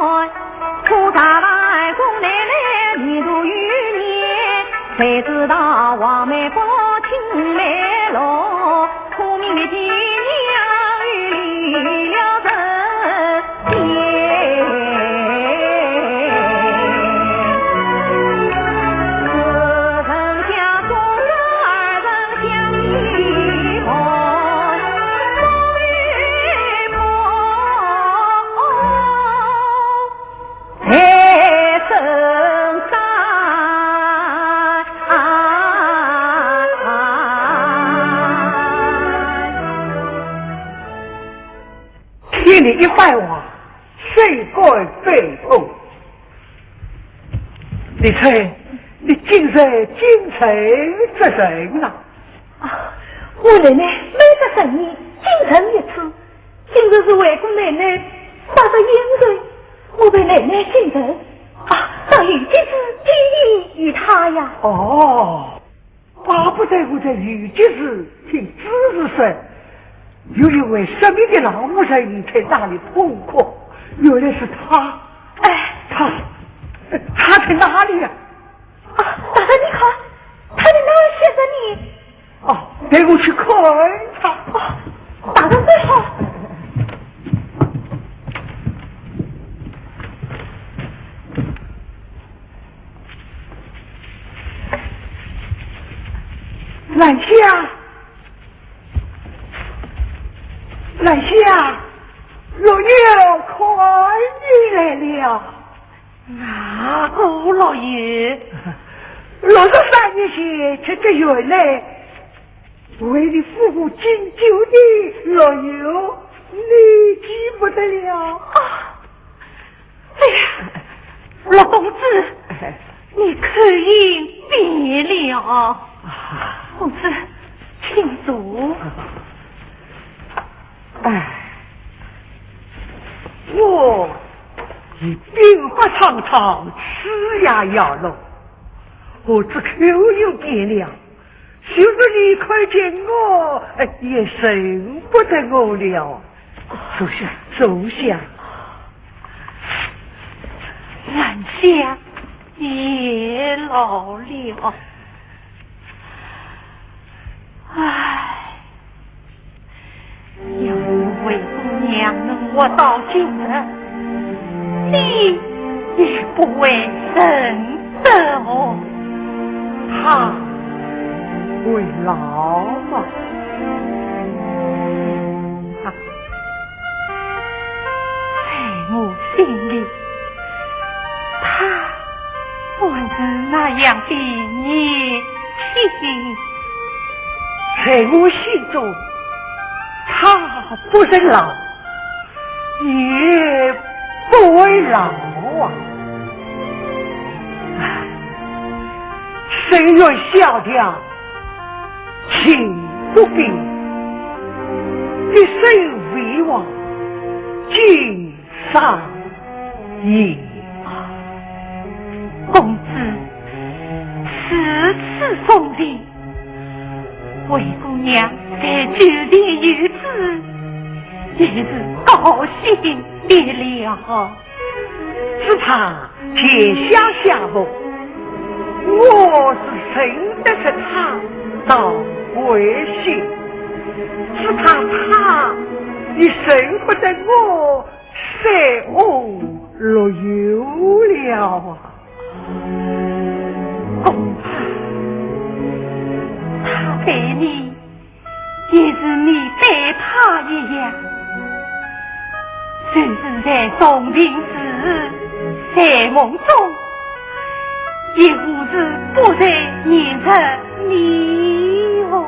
苦茶饭供奶奶年度有年，谁知道黄梅花青梅落，苦命的爹娘又离了人。 听你一番话，谁敢背痛？你猜，你今日进城做甚啊？啊，我奶奶每隔三年进城一次，今日是为顾奶奶杀仔冤仇，我陪奶奶进城，啊，到有吉事见于她呀。哦， 巴不得我在有吉时听知事说，有一位失明的老妇人在那里痛哭，原来是她。哎，她，她在哪里呀？啊，大人你看，她在那儿写着呢。哦，待我去看她。哦，大人走好。 兰香，兰香，老爷看你来了。啊，顾老爷。六十三年前，这个园内，为你夫妇敬酒的老友，你记不得了。啊， 哎呀，陆公子，你口音变了。公子，请坐。哎，我已鬓发苍苍，齿牙摇落，何止口音变了？ 就是你看见我，哎，也认不得我了。坐下，坐下。兰香也老了。唉， 要是为姑娘能活到今日，你也不会认得我。她会老吗？在我心里，她还是那样的年轻。在我心中， 她不曾老，也不会老啊。唉，深院小调，情不变，一生为王，今 上也。公子如此忠心，为姑娘在九泉游子，也是高兴极了。只怕天下相逢，我是认得出她倒回心，只怕她也认不得我 三五六友了啊。公子，他对你，也是你对他一样，就是在重病时，在梦中，也无时不在念着你哦。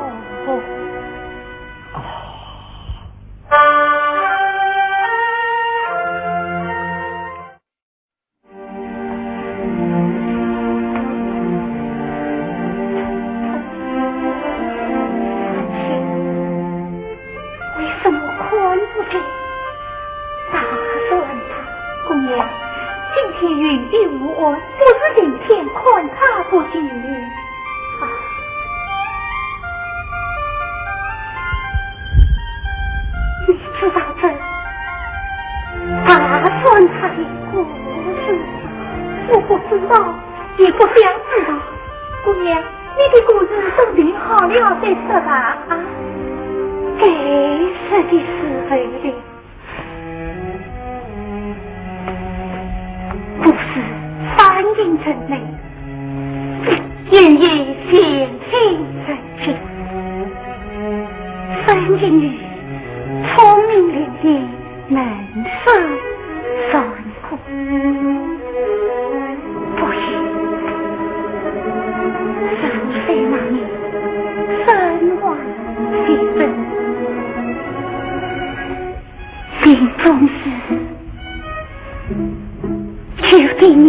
与我不是晴天，看他不起。啊，你知道这大算他的故事吗？我不知道，也不想知道。姑爷，你的故事都定好了再说吧。啊，该说的是谁的？ 不是三人成内，也有贤妻良母。三人与聪明伶俐，能说善和。不行，是你在那里身怀绝症。 临终时，求爹娘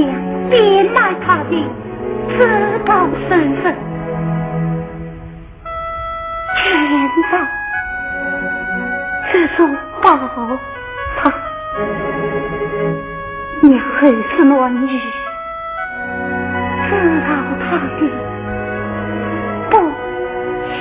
变卖他的珠宝首饰，全当这种报答。娘后是难以知道他的不幸。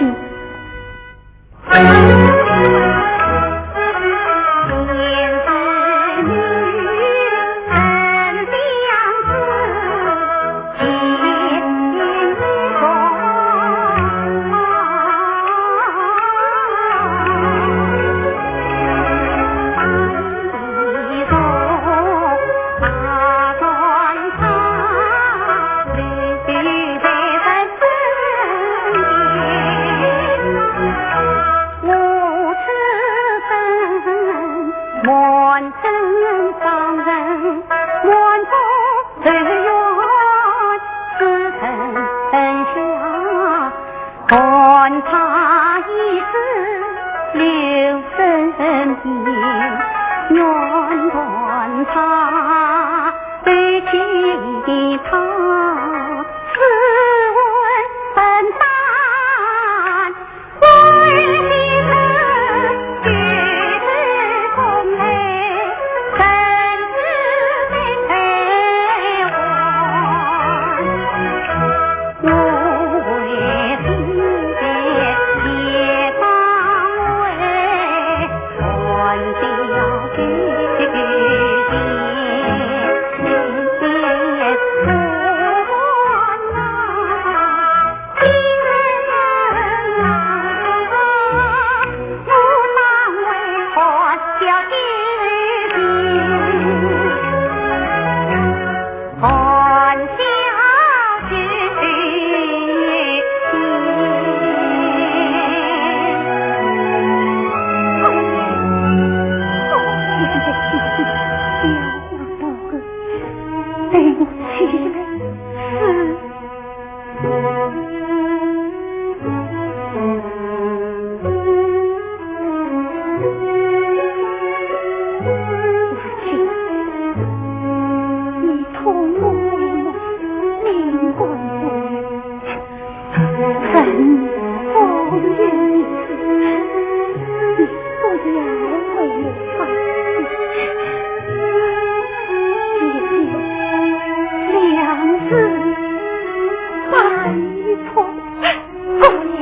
姑爷，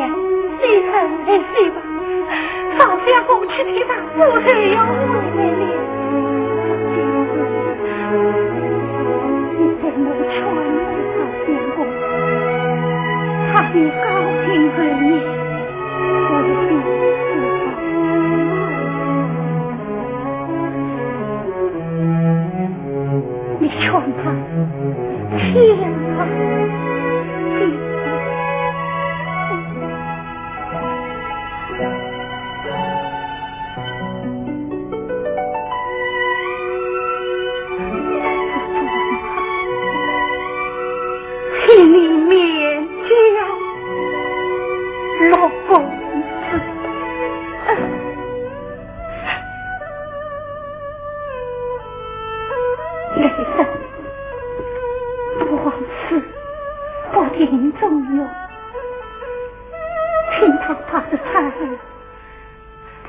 你快回去吧，少相公去天堂，我就要回来了。你怎么劝少相公？他的高兴和你，我的心知道。你劝他，劝他，请你免礼，老公子。雷声，不枉此不停中用。 听他怕是太后，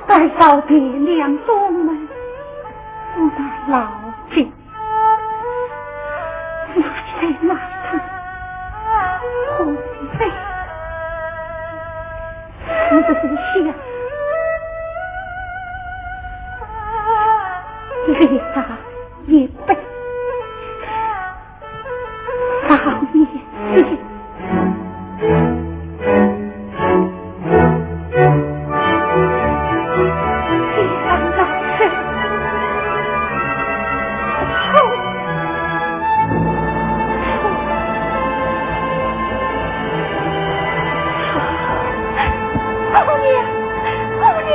待到天亮中门，我那老姐。马车马车，红飞，是不是下？一个也打也笨，上面是。 姑娘，姑娘。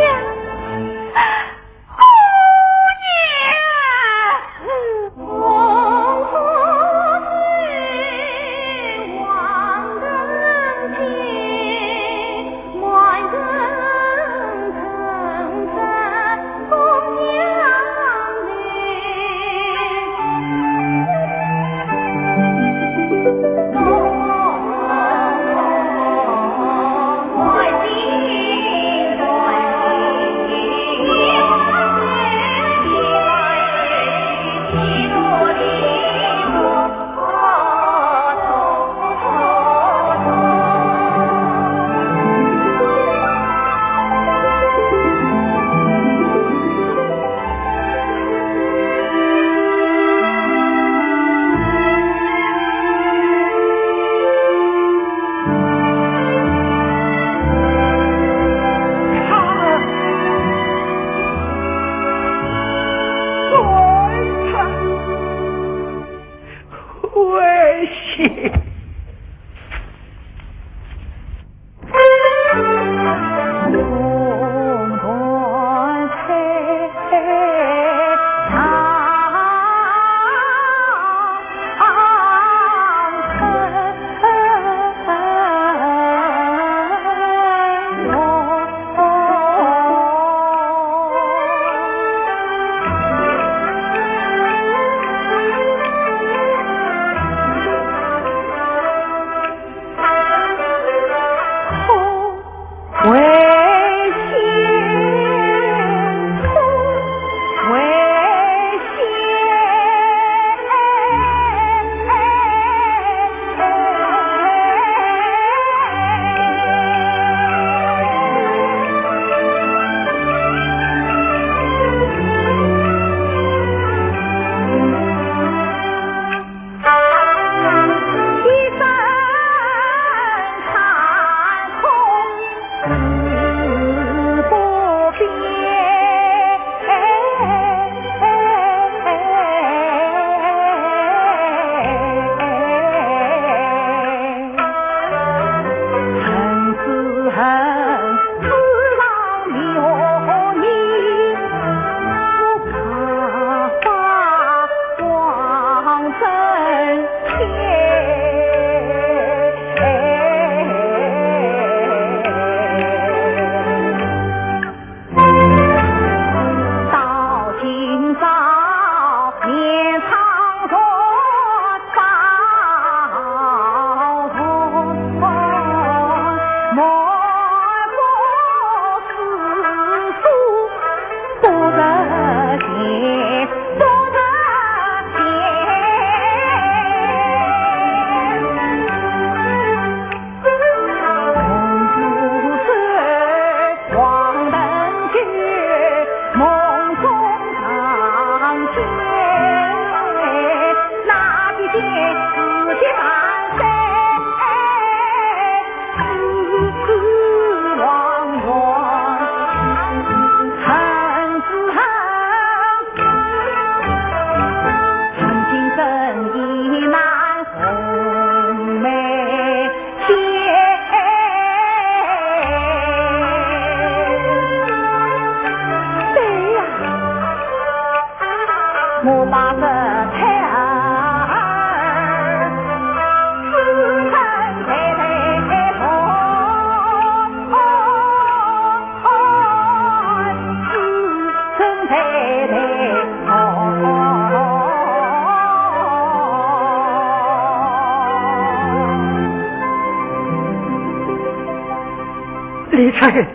李春，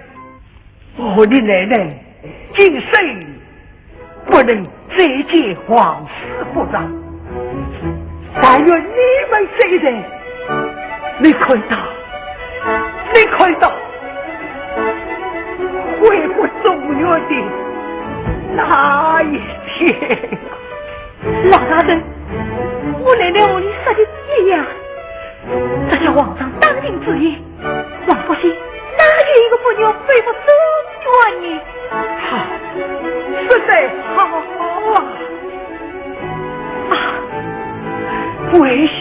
我的奶奶今生不能再见王师傅了。但愿你们这一代，你看到，你看到，悔不中原的那一天。老大人，我奶奶和你说的一样，这叫皇上当庭之言，王福兴哪有一个不愿悔不中原呢？好，实在好啊！啊，为兄